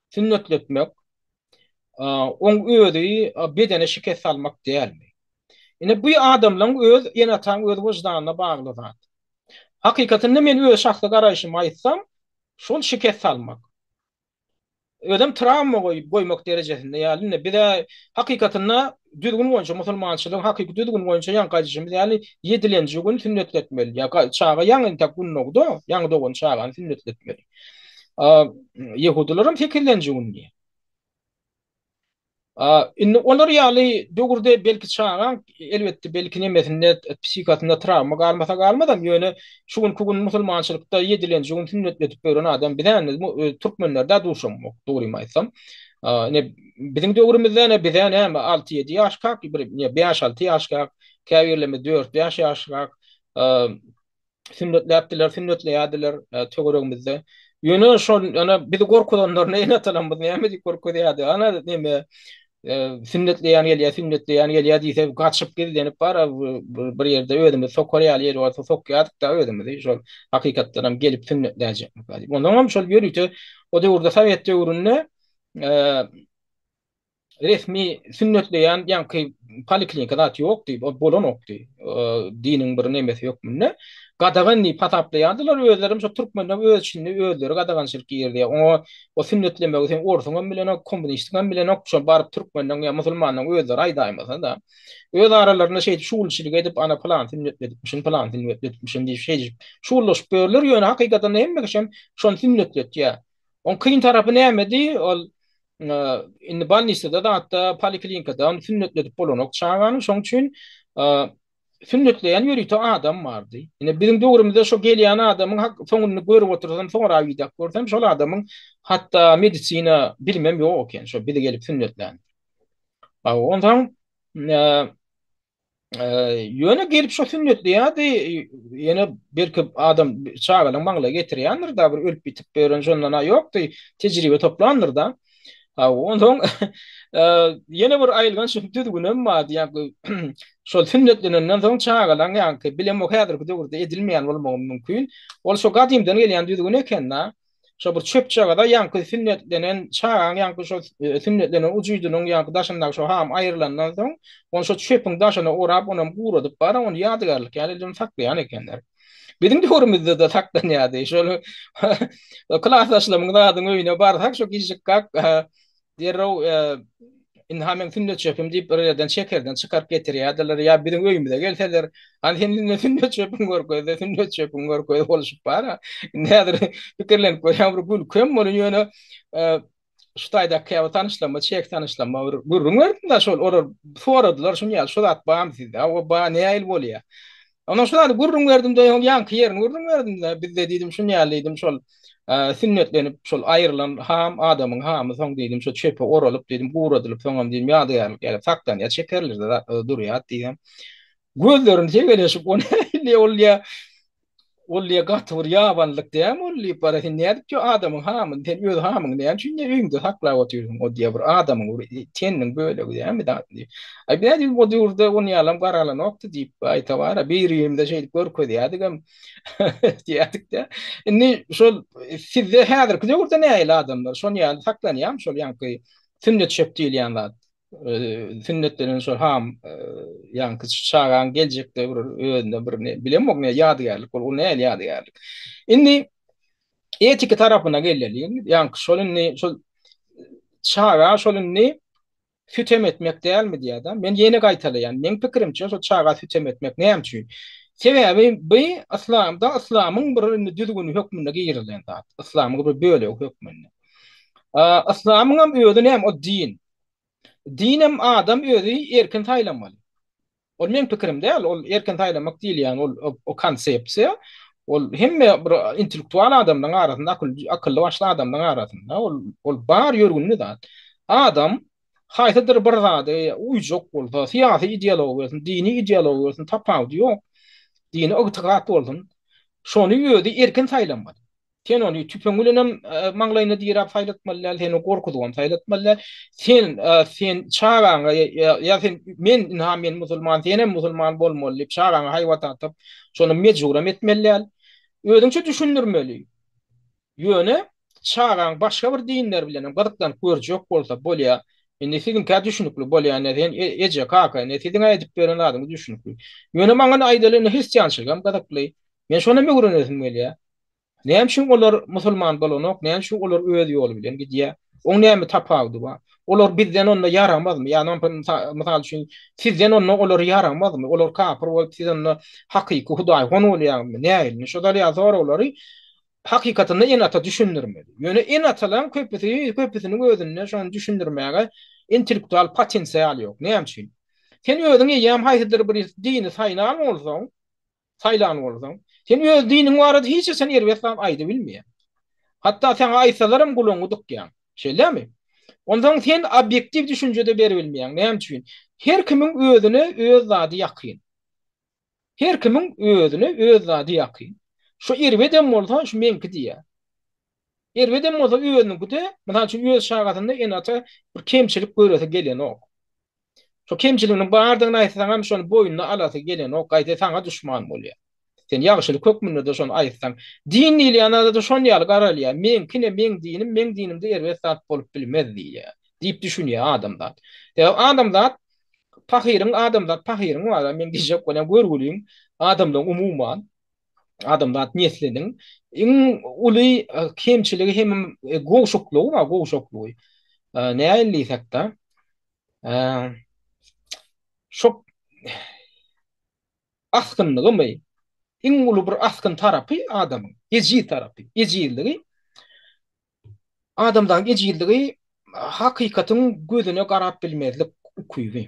sünnetletmek oň özi bedene şikes salmak dälmi? Ine bu adamlaryň öz ene-ataň öz wyždanyna bagly zat. Hakykatynda men öz şahsy garaýşymy aýtsam, şol şikes salmak. Özem trawma goýup goýmak derejesinde ýaly indi bize hakykatynda düzgün boýunça musulmançylygyň hakyky düzgüni boýunça ýaňky aýdyşymyz ýaly ýedilenji gün sünnetletmeli. Ýa çaga ýaňy entek gündogda, ýaňy dogan çagany sünnetletmeli. Ýehudylaram sekizlenji gün diýýär. Indi olar ýaly döwürde belki çagaň elbetde belki nemesinde psihikasynda trawma galmasa galmazam ýöne şu günki gün musulmançylykda ýedilenji gün sünnetledip ýören adam bizä indi türkmenlerde duşamok dogrymy aýtsam. Ine biziň döwrümizde ine bize näme 6-7 ýaşkak bir 5-6 ýaşkak käbirlerimiz 4-5 ýaşkak sünnetläpdiler, sünnetleýärdiler töweregimizde. Ýöne şol ýöne bizi gorkuzanlaryny ene-atalarymyz näme diýip gorkuzýardy? Ana neme? Sünnetleýän gelýär, sünnetleýän gelýär diýse, gaçyp gizlenip bar, bir ýerde özümizi sokar ýaly ýer bolsa sokýardyk-da özümizi, şol hakykatdan hem gelip sünnetläýjekmik diýip. Ondan hem şol ýörite o döwürde sowet döwründe resmi sünnetleýän ýaňky poliklinika zat ýokdy, ol bolanokdy. Diniň bir nemesi hökmünde. Gadagan diýip hasaplaýardylar, özlerem şo türkmenler öz içinde özleri gadagançylyk girizýär. Oňa o sünnetlemegi sen orsuňam bilenok, kommunistiňem bilenok, şo baryp türkmenleň ýa musulmanlaň özleri aýdaýmasa-da. Öz aralarynda şeýdip şugulçylyk edip, ana pylany sünnetledipmişin, pylany sünnetledipmişin diýip şeýdip şugullaşyp ýörler, ýöne hakykatdan hemme kişem şony sünnetletýär. Oň kyn tarapy nämedi? Ol indi bolnisada zatda, poliklinikada ony sünnetledip bolanok çagany, şoň üçin sünnetleýän ýörite adam bardy. Ine biziň döwrümizde şo gelýän adamyň hak soňuny görüp otursam, soňra wideo görsem, şol adamyň hatda medisina bilimem ýok eken, şo bizi gelip sünnetlän. Onsoň ýöne gelip şo sünnetleýärdi, ýene belki adam çagalaryň maňlaýy getirýändir-da, bir ölüp bitip ýören şondan-a ýokdy, tejribe toplandyr-da. Onsoň ýene bir aýylganç düzgünem bardy, ýaňky şol sünnetlenenden soň çagalaryň ýaňky bilemok häzirki döwürde edilmeýän bolmagy mümkin. Ol şo gadymdan gelýän düzgün eken-da. Şo bir çöpjagaza ýaňky sünnetlenen çagaň ýaňky şo sünnetlenen ujydynyň ýaňky daşyndaky şo ham aýrylandan soň, ony şo çöpüň daşyna orap, onam guradyp bara, ony ýadygärlik ýaly edip saklaýan ekenler. Biziň döwrümizde-de saklanýardy. Şol klasdaşlarymyň zadyň öýüne barsak, şo gijikgak Derrew indi-ha meň sünnet çöpüm diýip bir ýerden çekerden çykaryp getirýärdiler. Ýa biziň öýümize gelseler, hany sen indi sünnet çöpüňi görkezde, sünnet çöpüňi görkez boluşyp bar-a. Indi häzir pikirlenip görýän bir gülkem bolan ýöne şu taýdaky käbir tanyşlaryma, çeh tanyşlaryma bir gürrüň berdim-de şol olar soradylar şuny ýaly şu zat barmy sizde? Hawa bar, nähili bolýar? Ondan şu zady gürrüň berdim-de, ýaňky ýerini gürrüň berdim-de, bizde diýdim şuny ýaly diýdim şol Sünnetlenip şol aýrylan ham adamyň hamy soň diýdim şo çöpe oralyp diýdim guradylyp soňam diýdim ýadygärlik ýaly saklanýar çekerlerde durýar diýsem gözlerini tegeleşip o nähili ol ýa ol ýa gaty bir ýabanylyk dämi ol diýip bara sen nädip diýip adamyň hamyny sen öz hamyňy näme üçin diýip öýüňde saklap otyrsyň o diýip bir adamyň bir teniniň bölegi dämi zat diýip aý nädip diýip o döwürde ony ýalam garalanokdy diýip aýta bara bir-birimize şeýdip görkezýärdigem diýerdik-de. Indi şol sizde häzirki döwürde nähili adamlar? Şon ýaly saklanýarmy şol ýaňky sünnet çöp diýilýän zat? Sünnetlenen şol ham ýaňky çagaň geljekde bir özüne bir bilemok ne ýadygärlik bol, ol nähili ýadygärlik? Indi etiki tarapyna geleliň. Ýaňky şol indi şol çaga şol indi Sütem etmek dälmi diýýär-de. Men ýene gaýtalaýan, meň pikirimçe şo çaga sütem etmek näme üçin? Sebäbi bu yslamda yslamyň bir indi düzgüni hökmünde girizilen zat. Yslamyň bir bölegi hökmünde. Yslamyň hem özi näme? O din. Dinem adam özi erkin saýlamaly. Ol meň pikirim däl, ol erkin saýlamak diýilýän ol o konsepsiýa, ol hemme bir intellektual adamlaryň arasynda, akylly başly adamlaryň arasynda ol ol bar ýörgünli zat. Adam haýsydyr bir zady uýjak bolsa, syýasy ideologiýa bolsun, dini ideologiýa bolsun, tapawudy ýok. Dini ygtykat bolsun, şony özi erkin saýlamaly. Sen ony tüpeň bilenem maňlaýyna diräp saýlatmaly däl, seni gorkuzybam saýlatmaly däl. Sen, sen çagaňa ýa sen men ynha men musulman, senem musulman bolmaly diýip çagaňa haýbat atyp, şony mejburam etmeli däl. Özüňçe düşündirmeli. Ýöne çagaň başga bir dinler bilenem gyzyklanyp görjek bolsa bolýa. Indi siziňkä düşünikli bolýa ine sen eje kaka ine siziň edip beren zadyňyz düşünikli. Ýöne maňa aýdaly indi hristiançylygam gyzykly. Men şonam öwrenesim gelýä. Näme üçin olar musulman bolanok, näme üçin olar öz ýoly bilen gidýär? Oň näme tapawudy bar? Olar bizden onda ýaramazmy? Ýa mysal üçin, sizden onda olar ýaramazmy? Olar kapyr bolup, siz onda hakyky hudaýhon bolýaňyzmy? Nähili? Şolar ýaly soraglary hakykatynda ene-ata düşündirmeli. Ýöne ene-atalaryň köpüsi, köpüsiniň özünde şony düşündirmäge intellektual potensial ýok. Näme üçin? Sen özüň eýýäm haýsydyr bir dini saýlan bolsaň, saýlan bolsaň, sen öz diniň barada hiç haçan erbet zat aýdybilmeýäň. Hatda saňa aýtsalaram gulagyňy dykýaň. Şeýlemi? Onsoň sen obýektiw düşünje-de beribilmeýäň. Näme üçin? Her kimiň özüne öz zady ýakyn. Her kimiň özüne öz zady ýakyn. Şu erbedem bolsa, şu meňki diýýär. Erbedem bolsa özüniňkide, mysal üçin öz çagasynda ene-ata bir kemçilik göresi gelenok. Şo kemçiliginiň bardygyny aýtsaňam şony boýnuna alasy gelenok, gaýta saňa duşman bolýar. Sen ýagşylyk hökmünde-de şony aýtsaň. Din diýilýän zada-da şon ýaly garalýar. Meňki ne meň dinim, meň dinimde erbet zat bolup bilmez diýýär. Diýip düşünýär adamzat. Sebäbi adamzat pahyryň adamzat pahyryň bar, men diýjek bolýan görgüliň adamlaryň umuman adamzat nesliniň iň uly kemçiligi hem gowşaklygy bar, gowşaklygy. Nähili diýsek-de, şo asgynlygymy, iň uly bir asgyn tarapy adamyň, ejiz tarapy, ejizligi. Adamzadyň ejizligi hakykatyň gözüne garap bilmezlik ukyby.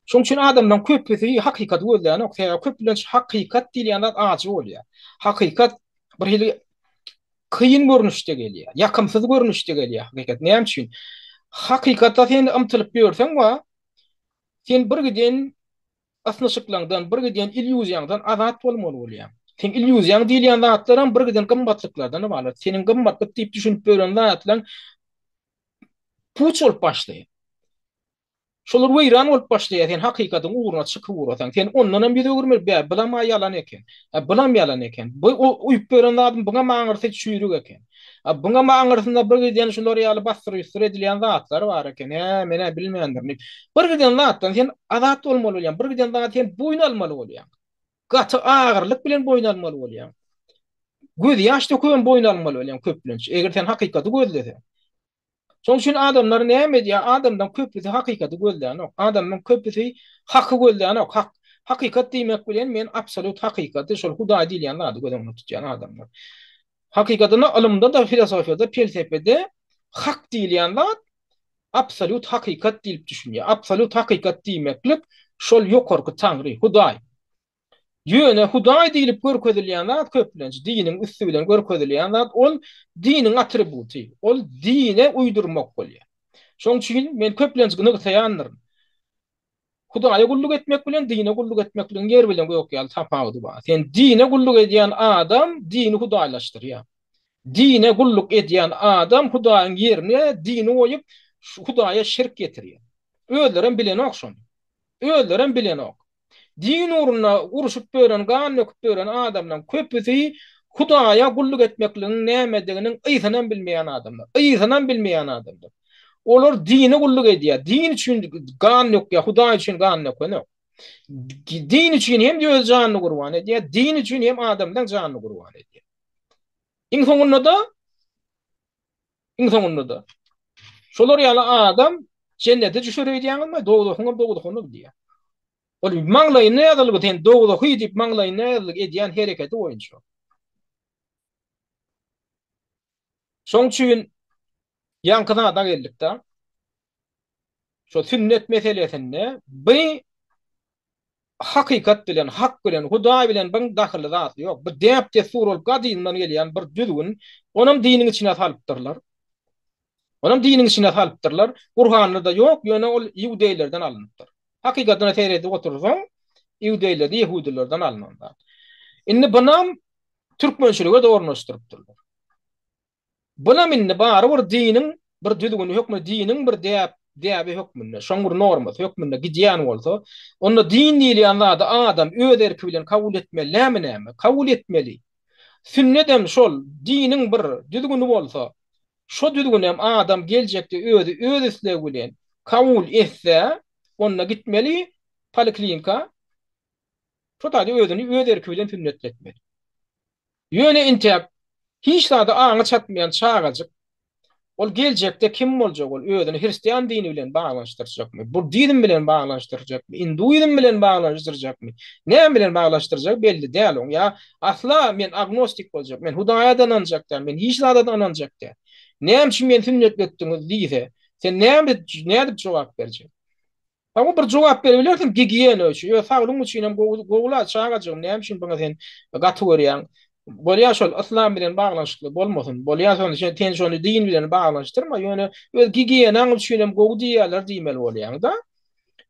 Şonuň üçin adamlaryň köpüsi hakykaty gözlänok. Sebäbi köplenç hakykat diýilýän zat ajy bolýar. Hakykat bir hili kyn görnüşde gelýär. Ýakymsyz görnüşde gelýär hakykat. Näme üçin? Hakykata sen ymtylyp ýörseň wa, sen bir giden ysnyşyklaňdan, bir giden illýuziýaňdan azat bolmaly bolýaň. Seň illýuziýaň diýilýän zatlaram bir giden gymmatlyklardan ybarat. Seniň gymmatlyk diýip düşünip ýören zatlaň puç bolup başlaýar. Şolar weýran bolup başlaýar, sen hakykatyň ugruna çykyp ugrasaň. Sen ondanam ýüz öwürmeli, bä, bulam-a ýalan eken. A, bulam ýalan eken. Bu uýup ýören zadym buňam aňyrsy çüýrük eken. A, buňam aňyrsynda bir giden şular ýaly bassyr-ýussur edilýän zatlar bar eken. Hä, men-ä bilmändirin diýip. Bir giden zatdan sen azat bolmaly bolýaň. Bir giden zady sen boýun almaly bolýaň. Gaty agyrlyk bilen boýun almaly bolýaň. Gözýaş dökübem boýun almaly bolýaň köplenç. Eger sen hakykaty gözleseň. Şonuň üçin adamlar näme edýär? Adamlaryň köpüsi hakykaty gözlänok. Adamlaryň köpüsi haky gözlänok. Hak, hakykat diýmek bilen men absolýut hakykaty, şol Hudaý diýilýän zady göz öňünde tutýan adamlar. Hakykatynda ylymda-da, filosofiýada, pelsepede hak diýilýän zat absolýut hakykat diýlip düşünýär. Absolýut hakykat diýmeklik şol ýokarky Taňry, Hudaý. Ýöne Hudaý diýlip görkezilýän zat köplenç diniň üsti bilen görkezilýän zat ol diniň atributy, ol dine uýdurmak bolýar. Şonuň üçin men köplenç nygtaýandyryn. Hudaýa gulluk etmek bilen dine gulluk etmekligiň ýer bilen gök ýaly tapawudy bar. Sen dine gulluk edýän adam dini hudaýlaşdyrýar. Dine gulluk edýän adam Hudaýyň ýerine dini goýup Hudaýa şirk getirýär. Özlerem bilenok şony. Özlerem bilenok. Din ugrunda urşup ýören, gan döküp ýören adamlaryň köpüsi Hudaýa gulluk etmekligiň nämediginiň yzynam bilmeýän adamlar. Yzynam bilmeýän adamlar. Olar dine gulluk edýär. Din üçin gan dökýär, Hudaý üçin gan dökenok. Din üçin hem öz janyny gurban edýär, din üçin hem adamlaryň janyny gurban edýär. Iň soňunda-da Iň soňunda-da, şolar ýaly adam jennete düşer öýdýäňizmi? Dowzahyňam dowzahyna gidýär. Ol maňlaýynda ýazylgy sen dowzahy diýip maňlaýynda ýazylgy edýän hereketi boýunça. Şoň üçin ýaňky zada geldik-de. Şo sünnet meselesinde bi hakykat bilen, hak bilen, Hudaý bilen biň dahyly zat ýok. Bu däp-dessur bolup gadymdan gelýän bir düzgün. Onam diniň içine salypdyrlar. Onam diniň içine salypdyrlar. Gurhanda-da ýok, ýöne ol iudeýlerden alnypdyr. Hakykatyna seredip otursaň, iudeýlerde, ýehudylardan alnan zat. Indi bunam türkmençilige-de ornaşdyrypdyrlar. Bulam indi barybir diniň bir düzgüni hökmünde, diniň bir däp, däbi hökmünde, şoň bir normasy hökmünde gidýän bolsa, onda din diýilýän zady adam öz erki bilen kabul etmeli dälmi näme? Kabul etmeli. Sünnedem şol diniň bir düzgüni bolsa, şo düzgünem adam geljekde özi öz islegi bilen kabul etse, onda gitmeli poliklinika, şo taýda özüni öz erki bilen sünnetletmeli. Ýöne intäk hiç zada aňy çatmaýan çagajyk, ol geljekde kim boljak, ol özüni hristian dini bilen baglanyşdyrjakmy, buddizm bilen baglanyşdyrjakmy, induizm bilen baglanyşdyrjakmy, näme bilen baglaşdyrjagy belli däl oň. Ýa asla men agnostik boljak, men Hudaýa-da ynanjak däl, men hiç zada-da ynanjak däl. Näme üçin meni sünnetletdiňiz diýse, sen näme nädip jogap berjek? Hawa bir jogap berip bilersiň gigiýena üçin, öz saglygyň üçin hem gowy gowula çagajygym näme üçin buňa sen gaty görýäň. Bolýa şol yslam bilen baglanyşykly bolmasyn. Bolýa şony sen şony din bilen baglanyşdyrma ýöne öz gigiýenaň üçin hem gowy diýýärler diýmeli bolýaňda.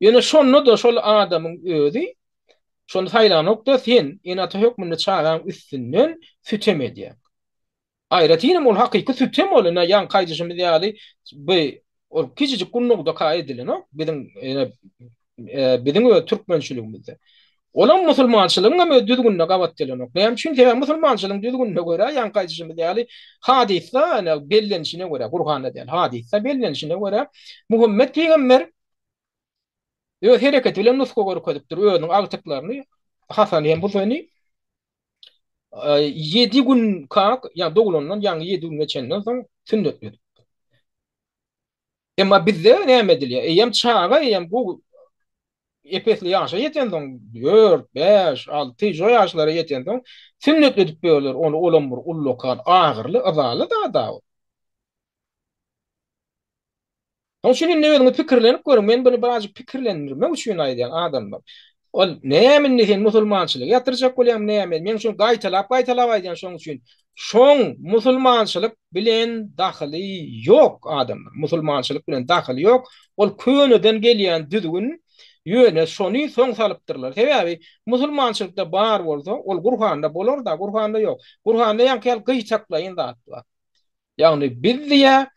Ýöne şonda-da şol adamyň özi şony saýlanokda sen ene-ata hökmünde çagaň üstünden sütem edýäň. Aýratynam ol hakyky sütem ol ine ýaňky aýdyşymyz ýaly bu ol kiçijik gundagdaka edilenok biziň ine biziň öz türkmençiligimizde. Olam musulmançylygyň hem öz düzgünine gabat gelenok. Näme üçin? Sebäbi musulmançylygyň düzgünine görä ýaňky aýdyşymyz ýaly hadysda ine bellenişine görä, Gurhanda däl, hadysda bellenişine görä Muhammet pygamber öz hereketi bilen nusga görkezipdir özüniň agtyklaryny Hasany hem Huseýni 7 gün kak, ýa doglandan ýaňy 7 gün geçenden soň sünnetledipdir. Emma bizde näme edilýär? Eýýäm çaga eýýäm bu epesli ýaşa ýetensoň, 4, 5, 6 şo ýaşlara ýetensoň sünnetledip börler. Ony olam bir ullakan agyrly, yzaly zat-a ol. Şonuň üçin indi özüňiz pikirlenip görüň. Men muny birazjyk pikirlendirmek üçin aýdýan adamlar. Ol näme indi sen musulmançylygy ýatyrjak bolýaňmy näme? Men şuny gaýtalap-gaýtalap aýdýan şonuň üçin. Şoň musulmançylyk bilen dahyly ýok adamlar. Musulmançylyk bilen dahyly ýok. Ol köneden gelýän düzgün. Ýöne şony soň salypdyrlar. Sebäbi musulmançylykda bar bolsa, ol Gurhanda bolar-da, Gurhanda ýok. Gurhanda ýaňky ýaly gyýtaklaýyn zat bar. Ýagny biz diýýär,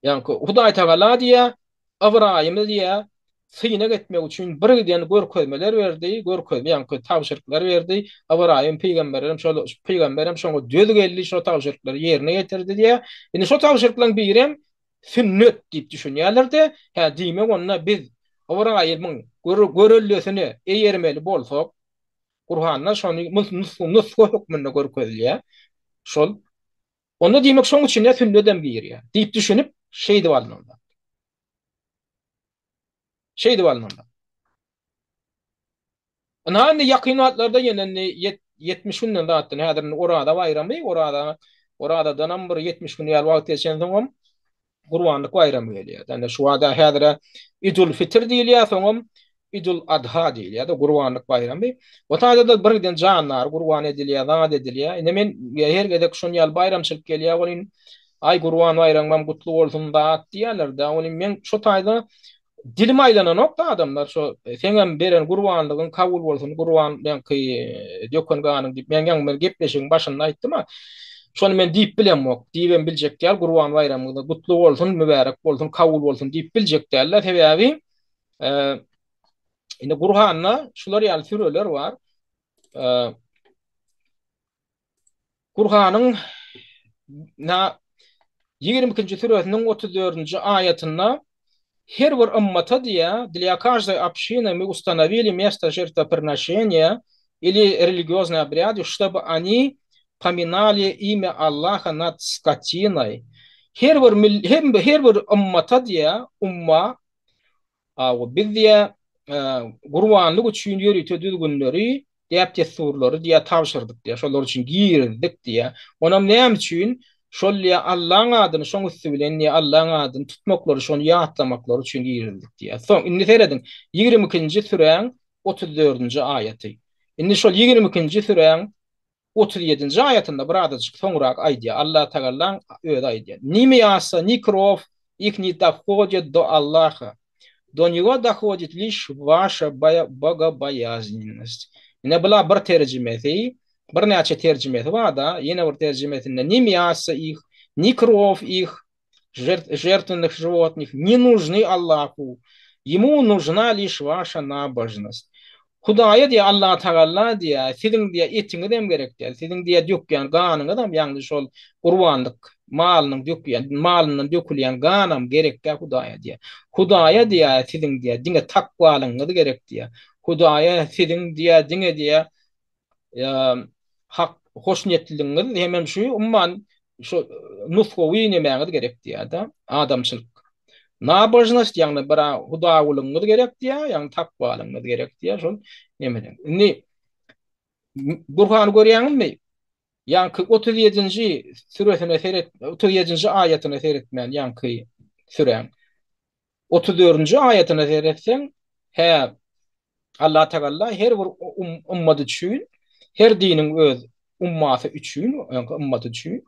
Ýaňky Hudaýtagala diýýär, Ybraýymy diýýär, synag etmek üçin birgiden görkezmeler berdi, görkezme, ýaňky tabşyryklar berdi. Ybraýym pygamberem şol pygamberem şoňa döz geldi, şo tabşyryklary ýerine ýetirdi diýýär. Indi şo tabşyryklaryň birem sünnet diýip düşünýärler-de, hä, diýmek onda biz Ybraýymyň görellesine eýermeli bolsak, Gurhanda şony nusga hökmünde görkezilýär. Şol Onda diýmek şoň içine sünnedem girýär diýip düşünip şeýdip alnan zat. Şeýdip alnan zat. Ynha indi ýakyn wagtlarda ýene indi 70 günden zatdan häzir indi Oraza baýramy, Oraza Orazadanam bir 70 gün ýaly wagt geçensoňam Gurbanlyk baýramy gelýär. Ýani şu wada häzire Idul Fitr diýilýär, soňam Idul Adha diýilýär-de, Gurbanlyk baýramy. O taýda-da bir giden jandar gurban edilýär, zat edilýär. Indi men her gezek şon ýaly baýramçylyk gelýär welin, Aý Gurban baýramyňam gutly bolsun zat diýýärler-de. Welin men şo taýda Dilim aýlananok-da adamlar şo seňem beren gurbanlygyň kabul bolsun gurban ýaňky döken ganyň diýip men ýaňy men gepleşigiň başynda aýtdym-a. Şony men diýip bilemok. Diýibem biljek däl gurban baýramyňyz gutly bolsun mübärek bolsun kabul bolsun diýip biljek däl-de sebäbi indi Gurhanda şular ýaly süreler bar. Gurhanyň na 22-nji süresiniň 34-nji aýatynda her bir ymmata diýýär, Для каждой общины мы установили место жертвоприношения или религиозные обряды, чтобы они поминали имя Аллаха над скотиной. Her bir her bir ymmata diýýär, umma Hawa, biz diýýär, gurbanlyk üçin ýörite düzgünleri, däp-dessurlary diýýär, tabşyrdyk diýýär, şolar üçin girizdik diýýär. Onam näme üçin? Şol diýýär, Allaň adyny şoň üsti bilen diýýär, Allaň adyny tutmaklary, şony ýatlamaklary üçin girizdik diýýär. Soň, indi serediň, 22-nji süräň 34-nji aýaty. Indi şol 22-nji süräň 37-nji aýatynda birazajyk soňrak aýdýar, Allatagallaň özi aýdýar, Ni mýaso, ni krow их не доходит до Allaha, do nego dohodit liş waşa bogoboýaznennost. Ine bula bir terjimesi, birnäçe terjimesi bar-da, ýene bir terjimesinde ni mýaso их, ni krow их, žertwennych životnych ne nužny Allahu, ýemu nužna liş waşa nabožnost. Hudaýa diýýär, Allatagalla diýýär, siziň diýýär, etiňizem gerek däl, siziň diýýär, dökýän ganyňyzam, ýagny şol gurbanlyk malynyň dökýän, malyndan dökülýän ganam gerek däl Hudaýa diýýär. Hudaýa diýýär, siziň diýýär, diňe takwalygyňyz gerek diýýär. Hudaýa siziň diýýär, diňe diýýär, hak hoşniýetliligiňiz hemem şu umuman şu nusgawy nemäňiz gerek diýýär-de, adamçylyk. Nabožnost, ýagny bir hudaýgulygyňyz gerek diýýär, ýagny takwalygyňyz gerek diýýär şol nemeden. Indi Gurhany görýäňizmi? Ýaňky 37-nji süresine seret, 37-nji aýatyna seretmän ýaňky süräň. 34-nji aýatyna seretseň, hä, Allatagalla her bir ümmat üçin, her diniň öz ummaty üçin, ýagny ymmaty üçin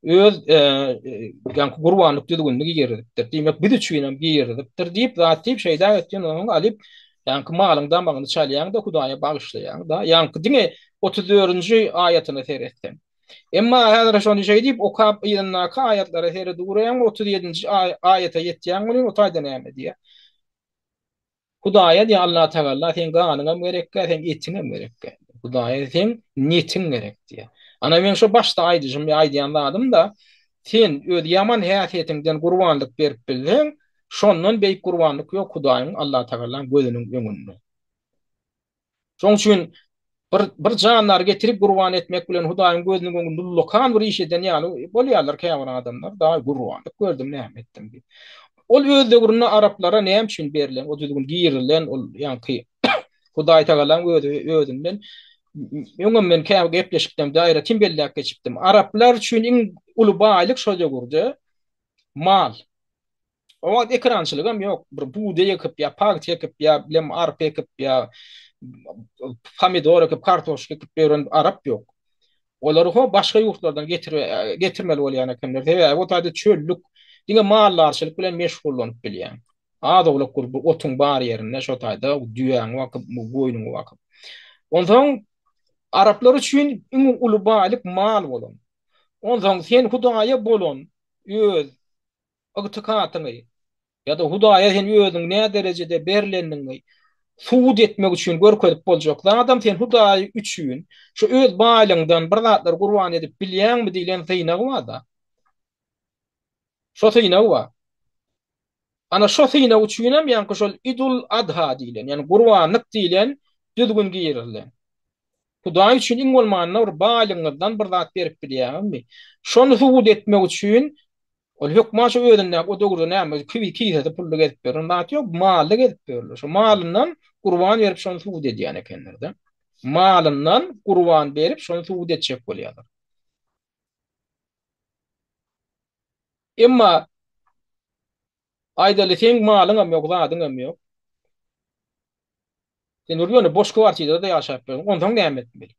öz ýagny gurbanlyk düzgünini girizipdir. Diýmek, biz üçin hem girizipdir diýip, zat diýip şeýdä etýän onuň alyp, ýagny malyň damagyny çalýaň-da, Hudaýa bagyşlaýaň-da. Ýagny diňe 34-nji aýatyna seretseň. Emma häzir şony şeý diýip okap yzyndaky aýatlara seredip uraýaň 37-nji aýata ýetýäň welin o taýda näme diýýär? Hudaýa diýýär Allatagalla seň ganyňam gerekgä, seň etiňem gerekgä. Hudaýa seň netiň gerek diýýär. Ana meň şo başda aýdyşym ýa aýdýan zadym-da, sen öz ýaman häsiýetiňden gurbanlyk berip bilseň, şondan beýik gurbanlyk ýok Hudaýyň Allatagallaň gözüniň öňünde. Şonuň üçin bir bir jandary getirip gurban etmek bilen Hudaýyň gözüniň öňünde ullakan bir iş eden ýaly bolýarlar käbir adamlar. Dagy gurbanlyk gördüm, näme etdim diýip. Ol öz döwründe araplara näme üçin berlen, o düzgün girilen, ol ýaňky Hudaý Tagalaň özi özünden öňem men käbir gepleşiklerimde aýratyn belläp geçipdim. Araplar üçin iň uly baýlyk şo döwürde mal. O wagt ekrançylygam ýok. Bir bugdaý ekip ýa pagta ekip ýa bilem arpa ekip ýa pomidor ekip, kartoşka ekip ýören arap ýok. Olary ho başga ýurtlardan getir getirmeli bolýan ekenler. Sebäbi o taýda çöllük, diňe maldarçylyk bilen meşgullanyp bilýän. Az-owlak bir otuň bar ýerinde şo taýda düýäňi bakyp, goýnuňy bakyp. Onsoň araplar üçin iň uly baýlyk mal bolan. Onsoň sen Hudaýa bolan öz ygtykatyňy ýa-da Hudaýa sen özüň näderejede berlendigiňi subut etmek üçin görkezip boljak zadam sen Hudaý üçin şu öz baýlygyňdan bir zatlar gurban edip bilýäňmi diýlen synag bar-da. Şo synag bar. Ana şo synag üçinem ýaňky şol Idul Adha diýlen, ýagny gurbanlyk diýlen düzgün girizilen. Hudaý üçin iň bolmanda bir baýlygyňyzdan bir zat berip bilýäňizmi? Şony subut etmek üçin Ol hökman şo özündäki o döwürde näme kiwi kisesi pully gezip ýören zat ýok, mally gezip ýörler. Şo malyndan gurban berip şony subut edýän ekenler-de. Malyndan gurban berip şony subut etjek bolýarlar. Emma aýdaly seň malyňam ýok, zadyňam ýok. Sen bir ýöne boş kwartirada ýaşap ýörsüň. Onsoň näme etmeli?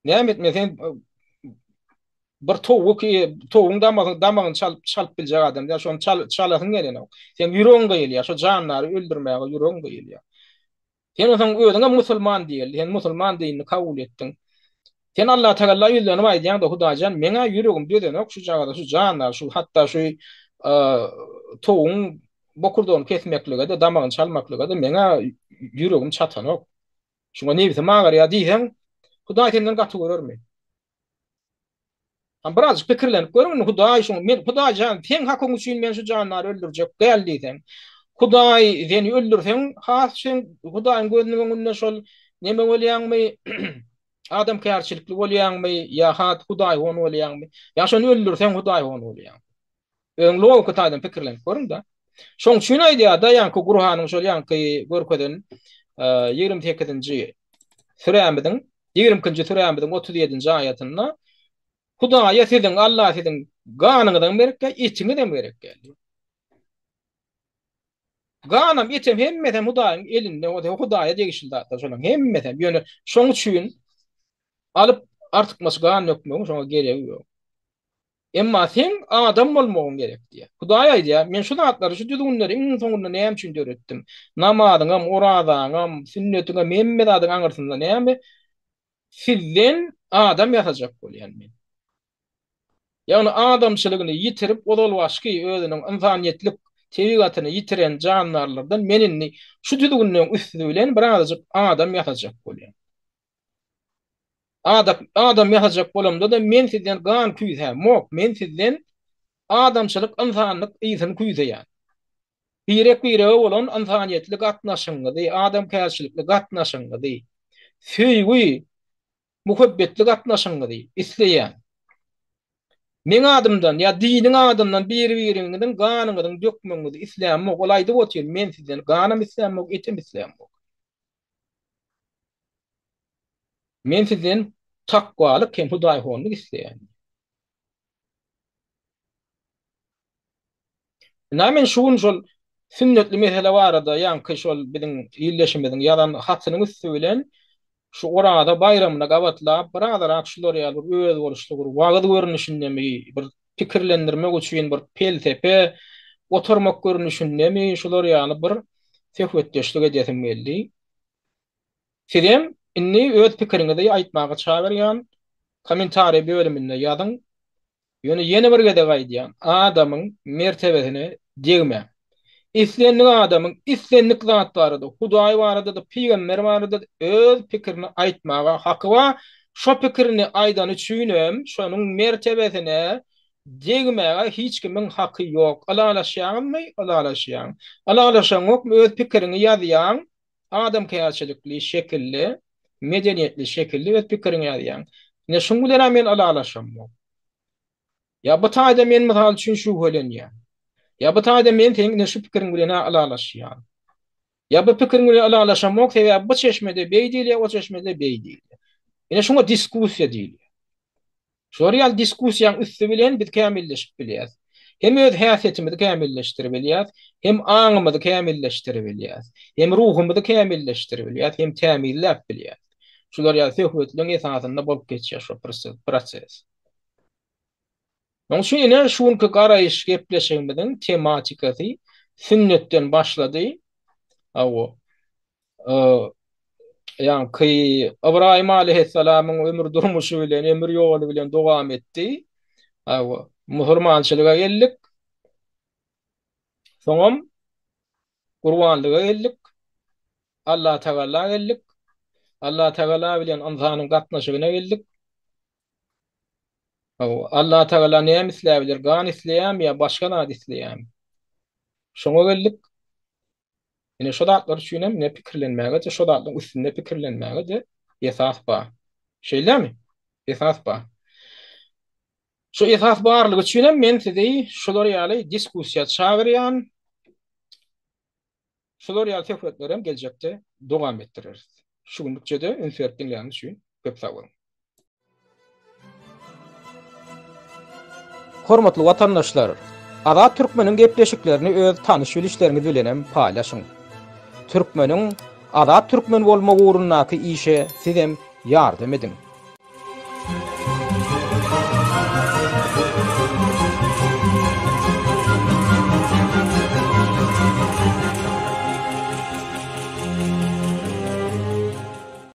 Näme etmeli? Sen bir towuk, towuň damagyny, damagyny çalyp, çalyp biljek adam däl. Şony çal, çalasyň gelenok. Seň ýüregiň gyýylýar. Şo jandary öldürmäge ýüregiň gyýylýar. Sen onsoň özüňem musulman diýeli. Sen musulman dinini kabul etdiň. Sen Allatagalla ýüzlenip aýdýaň-da, Hudaýjan, meň-ä ýüregim dözenok şu jagaza, şu jandar, şu hatda şu towugyň bokurdagyny kesmeklige-de, damagyny çalmaklyga-da meň-ä ýüregim çatanok. Şuňa nebsim agyrýar diýseň, Hudaý senden gaty görermi? Hem birazjyk pikirlenip görüň indi Hudaý şuň men Hudaý jan seň hakyň üçin men şu jandary öldürjek däl diýseň, Hudaý seni öldürseň has sen Hudaýyň gözüniň öňünde şol neme bolýaňmy? Adamkärçilikli bolýaňmy ýa hat hudaýhon bolýaňmy? Ýa şony öldürseň hudaýhon bolýaňmy? Özüň logika taýdan pikirlenip görüň-de. Şoň üçin aýdýar-da, ýaňky Gurhanyň şol ýaňky görkezen 28-nji sürämiziň, 22-nji sürämiziň 37-nji aýatynda Hudaýa siziň, Alla siziň ganyňyzam gerek däl, etiňizem gerek däl diýýär. Ganam, etem hemmesem Hudaýyň elinde, Hudaýa degişli zatlar şolaryň hemmesem. Ýöne şoň üçin alyp artykmaç gan dökmegiň şoňa geregi ýok. Emma seň adam bolmagyň gerek diýýär. Hudaý aýdýar, men şu zatlary, şu düzgünleri iň soňunda näme üçin döretdim? Namazyňam, orazaňam, sünnetiňem, hemme zadyň aňyrsynda näme? Sizden adam ýasajak bolýan men. Ýagny adamçylygyny ýitirip, ozalbaşky özüniň ynsanyýetlik tebigatyny ýitiren jandarlardan men indi şu düzgünleň üsti bilen birazajyk adam ýasajak bolýan. Adam, adam ýasajak bolamda-da men sizden gan küýsämok, men sizden adamçylyk, ynsanlyk ysyny küýseýän. Birek-birege bolan ynsanyýetli gatnaşygyňyzy, adamkärçilikli gatnaşygyňyzy, söýgi, muhabbetli gatnaşygyňyzy isleýän. Meň adymdan ýa diniň adyndan bir-biriňiziň ganyňyzyň dökmegiňizi islämok. Ol aýdyp otyr, men sizden ganam islämok, etem islämok. Men sizden takwalyk hem hudaýhonlyk isleýän. Ynha men şu gün şol sünnetli mesele barada ýaňky şol biziň ildeşimiziň ýazan hatynyň üsti bilen şu Oraza baýramyna gabatlap birazrak şular ýaly bir özboluşly bir wagyz görnüşindemi bir pikirlendirmek üçin bir pelsepe oturmak görnüşindemi şular ýaly bir söhbetdeşlik edesim geldi. Sizem indi öz pikiriňizi aýtmaga çagyrýan. Kommentariý bölüminde ýazyň. Ýöne ýene bir gezek aýdýan, adamyň mertebesine degmäň. Islendik adamyň islendik zat barada, Hudaý barada-da, pygamber barada-da öz pikirini aýtmaga haky bar. Şo pikirini aýdany üçinem şonuň mertebesine degmäge hiç kimiň haky ýok. Ylalaşýaňyzmy? Ylalaşýaň. Ylalaşaňokmy? Öz pikiriňi ýazýaň. Adamkärçilikli şekilde, medeniýetli şekilde öz pikiriňi ýazýaň. Ine şuň bilen-ä men ylalaşamok. Ýa bu taýda men mysal üçin şübhelenýän. Ýa bu taýda men seň ine şu pikiriň bilen-ä ylalaşýan. Ýa bu pikiriň bilen ylalaşamok, sebäbi bu çeşmede beý diýilýär, o çeşmede beý diýilýär. Ine şuňa diskussiýa diýilýär. Şular ýaly diskussiýanyň üsti bilen biz kämilleşip bilýäris. Hem öz häsiýetimizi kämilleşdirip bilýäris, hem aňymyzy kämilleşdirip bilýäris, hem ruhumyzy kämilleşdirip bilýäris, hem tämizläp bilýäris. Şular ýaly söhbetleriň esasynda bolup geçýär şu proses. Onuň üçin ine şu günki garaýyş gepleşigimiziň tematikasy sünnetden başlady. Hawa. Ýaňky Ybraýym aleýhissalamyň ömür durmuşy bilen, ömür ýoly bilen dowam etdi. Hawa, musulmançylyga geldik. Soňam gurbanlyga geldik. Allatagala geldik. Allatagala bilen ynsanyň gatnaşygyna geldik. Hawa, Allatagala näme isläp biler? Gan isleýärmi ýa başga zat isleýärmi? Şoňa geldik. Ine şo zatlar üçin hem ine pikirlenmäge-de, şo zatlaryň üstünde pikirlenmäge-de esas bar. Şeýlemi? Esas bar. Şu esas barlygy üçin hem men sizi şular ýaly diskussiýa çagyrýan. Şular ýaly söhbetleri hem geljekde dowam etdireris. Şu günlükçe-de üns berip diňläniňiz üçin köp sag boluň. Hormatly watandaşlar! Azat Türkmeniň gepleşiklerini öz tanyş-bilişleriňiz bilenem paýlaşyň. Türkmeniň azat türkmen bolmagy ugrundaky işe sizem ýardam ediň.